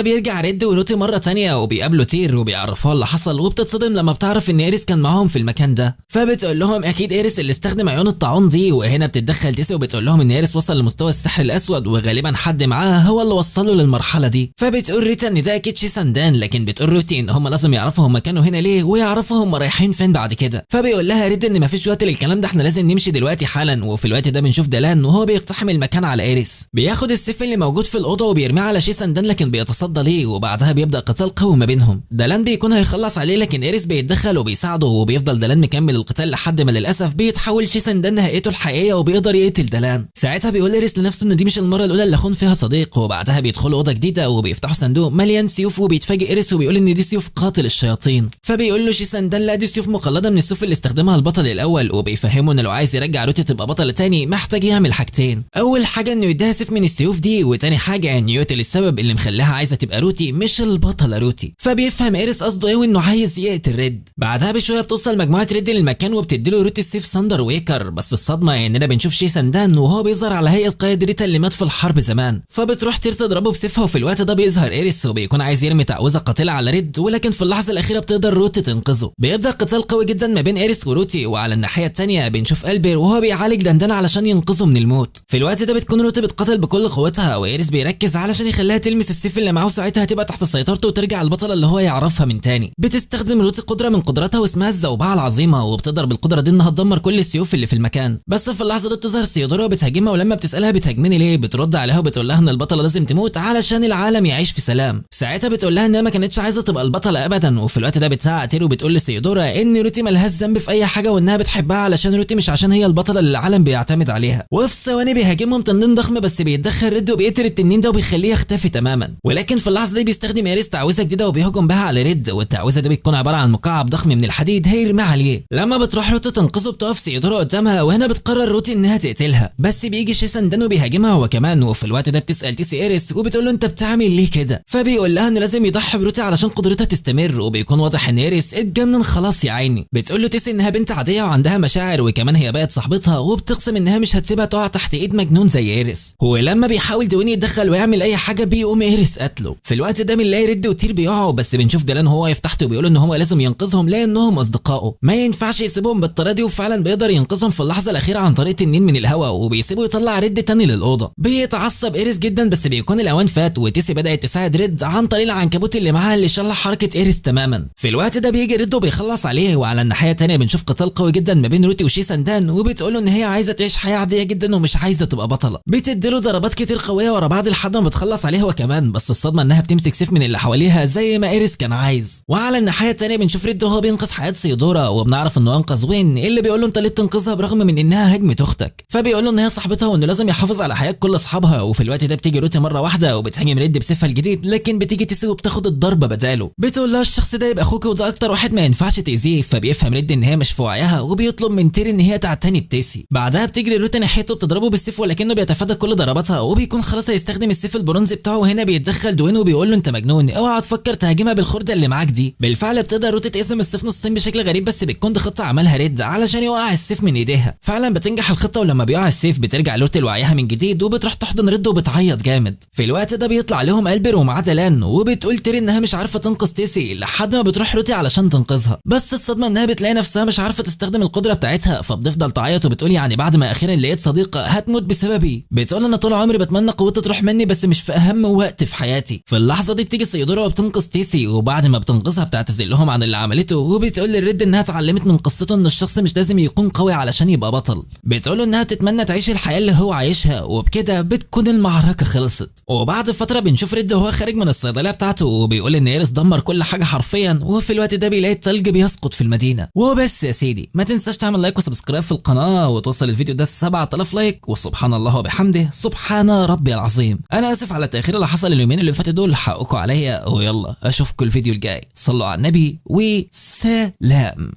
بيرجع ريد وروتي مرة ثانية وبيقابلوا تير وبيعرفوها اللي حصل، وبتتصدم لما بتعرف ان ايريس كان معاهم في المكان ده، فبتقول لهم اكيد ايريس اللي استخدم عيون الطاعون دي. وهنا بتتدخل تيسي وبتقول لهم ان ايريس وصل لمستوى السحر الاسود وغالبا حد معاه هو اللي وصله للمرحلة دي. فبتقول ريتا ان ده اكيد شيساندان، لكن بتقول روتي ان هم لازم يعرفوا هم كانوا هنا ليه ويعرفوا هم رايحين فين بعد كده. فبيقول لها ريد ان مفيش وقت للكلام ده، احنا لازم نمشي دلوقتي حالا. وفي الوقت ده بنشوف دلان وهو بيقتحم المكان على ايريس، بياخد السيف اللي موجود في الاوضة وبيرميه على شيساندان لكن بيتصدى ليه، وبعدها بيبدا قتال قوي ما بينهم. دلان بيكون هيخلص عليه لكن ايريس بيتدخل وبيساعده، وبيفضل دلان مكمل القتال لحد ما للاسف بيتحول شيساندان نهايته الحقيقية وبيقدر يقتل دلان. ساعتها بيقول ايريس لنفسه ان دي مش المرة الاولى اللي خون فيها صديق. وبعدها بيدخلوا اوضة جديدة وبيفتحوا صندوق مليان سيوف، وبيتفاجئ ايريس وبيقول ان دي سيوف قاتل الشياطين. فبيقول له شيساندان لا، دي سيوف مقلده من السيوف اللي استخدمها البطل الاول، وبيفهمه ان لو عايز يرجع روتي تبقى بطل تاني محتاج يعمل حاجتين، اول حاجة انه يديها سيف من السيوف دي، وتاني حاجة انه يقتل السبب اللي مخليها عايزه تبقى روتي مش البطلة روتي. فبيفهم ايريس قصده ايه وانه عايز يقتل ريد. بعدها بشوية بتوصل مجموعة ريد للمكان وبتديله روتي السيف ساندر ويكر، بس الصدمة اننا بنشوف شيساندان وهو بيظهر على هيئة قائد ريتا اللي مات في الحرب زمان. فبتروح تير تضربه بسيفها، وفي الوقت ده بيظهر ايريس وبيكون عايز يرمي تعويذه قاتله على ريد، ولكن في اللحظة الاخيرة بتقدر روتي تنقذه. بيبدا قتال قوي جدا ما بين ايريس وروتي، وعلى الناحية الثانية بنشوف البير وهو بيعالج دندان علشان ينقذه من الموت. في الوقت ده بتكون روتي بتقاتل بكل قوتها، وايريس بيركز علشان يخليها تلمس السيف اللي معاه، وساعتها هتبقى تحت سيطرته وترجع البطلة اللي هو يعرفها من تاني. بتستخدم روتي قدره من قدراتها واسمها الزوبعه العظيمة، وبتقدر بالقدرة دي انها تدمر كل السيوف اللي في المكان. بس في اللحظة دي بتظهر سيودورا وبتهاجمها، ولما بتسالها بتهاجمني ليه بترد عليها وبتقول لها ان البطلة لازم تموت علشان العالم يعيش في سلام. ساعتها بتقول لها انها ما كانتش عايزه تبقى البطلة ابدا. وفي الوقت ده بتزعق تير وبتقول لسيودورا ان روتي مالهاش ذنب في اي حاجة وانها بتحبها علشان روتي مش عشان هي البطلة اللي العالم بيعتمد عليها. وفي ثواني بيهاجمهم تنين ضخم، بس بيتدخل ريد وبيقتل التنين ده وبيخليه يختفي تماما. ولكن في اللحظة دي بيستخدم ايريس تعويذه جديدة وبيهجم بها على ريد، والتعويذه دي بتكون عبارة عن مكعب ضخم من الحديد هيرميه عليه. لما بتروح روتي تنقذه بتقف سيودورا قدامها، وهنا بتقرر روتي انها تقتلها، بس بيجي شيساندان وبيهاجمها هو كمان. وفي الوقت ده بتسال تيسي ايريس وبتقول له انت بتعمل ليه كده؟ فبيقول لها انه لازم يضحي بروتي علشان قدرتها تستمر، وبيكون واضح ان ايريس اتجنن خلاص يا عيني. بتقول له تيسي انها بنت عادية وعندها مشاعر، وكمان هي بقت صاحبتها، وبتقسم انها مش هتسيبها تقع تحت ايد مجنون زي ايريس. ولما بيحاول دوين يتدخل ويعمل اي حاجة بيقوم ايريس قتله. في الوقت ده بنلاقي ريد وتير بيقعوا، بس بنشوف دلان هو واقف تحت وبيقول ان هو لازم ينقذهم لانهم اصدقائه، ما ينفعش يسيبهم بالطريقة دي. وفعلا بيقدر ينقذهم في اللحظة الاخيرة عن طريق تنين من الهواء، وبيسيبه يطلع ريد تاني للاوضه. بيتعصب ايريس جدا، بس بيكون الاوان فات، وتيسي بدات تساعد ريد عن طريق العنكبوت اللي معاها اللي شل حركة ايريس تماما. في الوقت ده بيجي ريد وبيخلص عليه. وعلى الناحية الثانية بنشوف قتال قوي جدا ما بين روتي وشيساندان، وبتقول له ان هي عايزه تعيش حياة عادية جدا ومش عايزه تبقى بطلة. بتديله ضربات كتير قوية ورا بعض لحد ما بتخلص عليه هو كمان، بس الصدمة انها بتمسك سيف من اللي حواليها زي ما ايريس كان عايز. وعلى الناحية الثانية بنشوف ريد وهو بينقذ حياة سيودورا، وبنعرف انه انقذ وين اللي بيقول له انت ليه بتنقذها برغم من انها هجمت اختك؟ فبيقول له ان هي صاحبتها وانه لازم يحافظ على حياة كل اصحابها. وفي الوقت ده بتيجي روتي مرة واحدة وبتهاجم ريد بسيفها الجديد، لكن بتيجي تيسي وبتاخد الضربة بداله. بتقول لها الشخص ده يبقى اخوك وده اكتر واحد ما ينفعش تاذيه. فبيفهم ريد ان هي مش في وعيها، وبيطلب من تير ان هي تعتني بتيسي. بعدها بتجري روتي ناحيته بتضربه بالسيف، ولكنه بيتفادى كل ضرباتها، وبيكون خلاص هيستخدم السيف البرونزي بتاعه. وهنا بيتدخل دوين وبيقول له انت مجنون، اوعى تفكر تهاجمها بالخرده اللي معاك دي. بالفعل بتقدر روتي تقسم السيف نصين بشكل غريب، بس بتكون دي خطه عملها ريد علشان يوقع السيف من ايديها. فعلا بتنجح الخطة، ولما بيقع السيف بترجع روتي لوعيها من جديد، وبتروح تحضن ريد وبتعيط جامد. في الوقت ده بيطلع لهم البر ومعاه دلان، وبتقول تيري انها مش عارفه تنقذ تيسي لحد ما بتروح روتي علشان تنقذها. بس الصدمة انها بتلاقي نفسها مش عارفه تستخدم القدرة بتاعتها، فبتفضل تعيط وبتقول يعني بعد ما اخيرا لقيت صديقه هتموت بسببي. بتقول انا طول عمري بتمنى قوتي تروح مني، بس مش في اهم وقت في حياتي. في اللحظة دي بتيجي سيودورا وبتنقذ تيسي، وبعد ما بتنقذها بتعتذر لهم عن اللي عملته، وبتقول للريد انها اتعلمت من قصته ان الشخص الشخص مش لازم يكون قوي علشان يبقى بطل. بتقول له انها بتتمنى تعيش الحياة اللي هو عايشها، وبكده بتكون المعركة خلصت. وبعد فترة بنشوف ريد وهو خارج من الصيدلية بتاعته وبيقول ان ايرس دمر كل حاجة حرفيا، وفي الوقت ده بيلاقي التلج بيسقط في المدينة. وبس يا سيدي، ما تنساش تعمل like و subscribe في القناة وتوصل الفيديو ده 7000 like، وسبحان الله وبحمده سبحان ربي العظيم. انا اسف على التاخير اللي حصل اليومين اللي فاتوا دول، حقكم عليا، ويلا اشوفكم الفيديو الجاي. صلوا على النبي وسلام.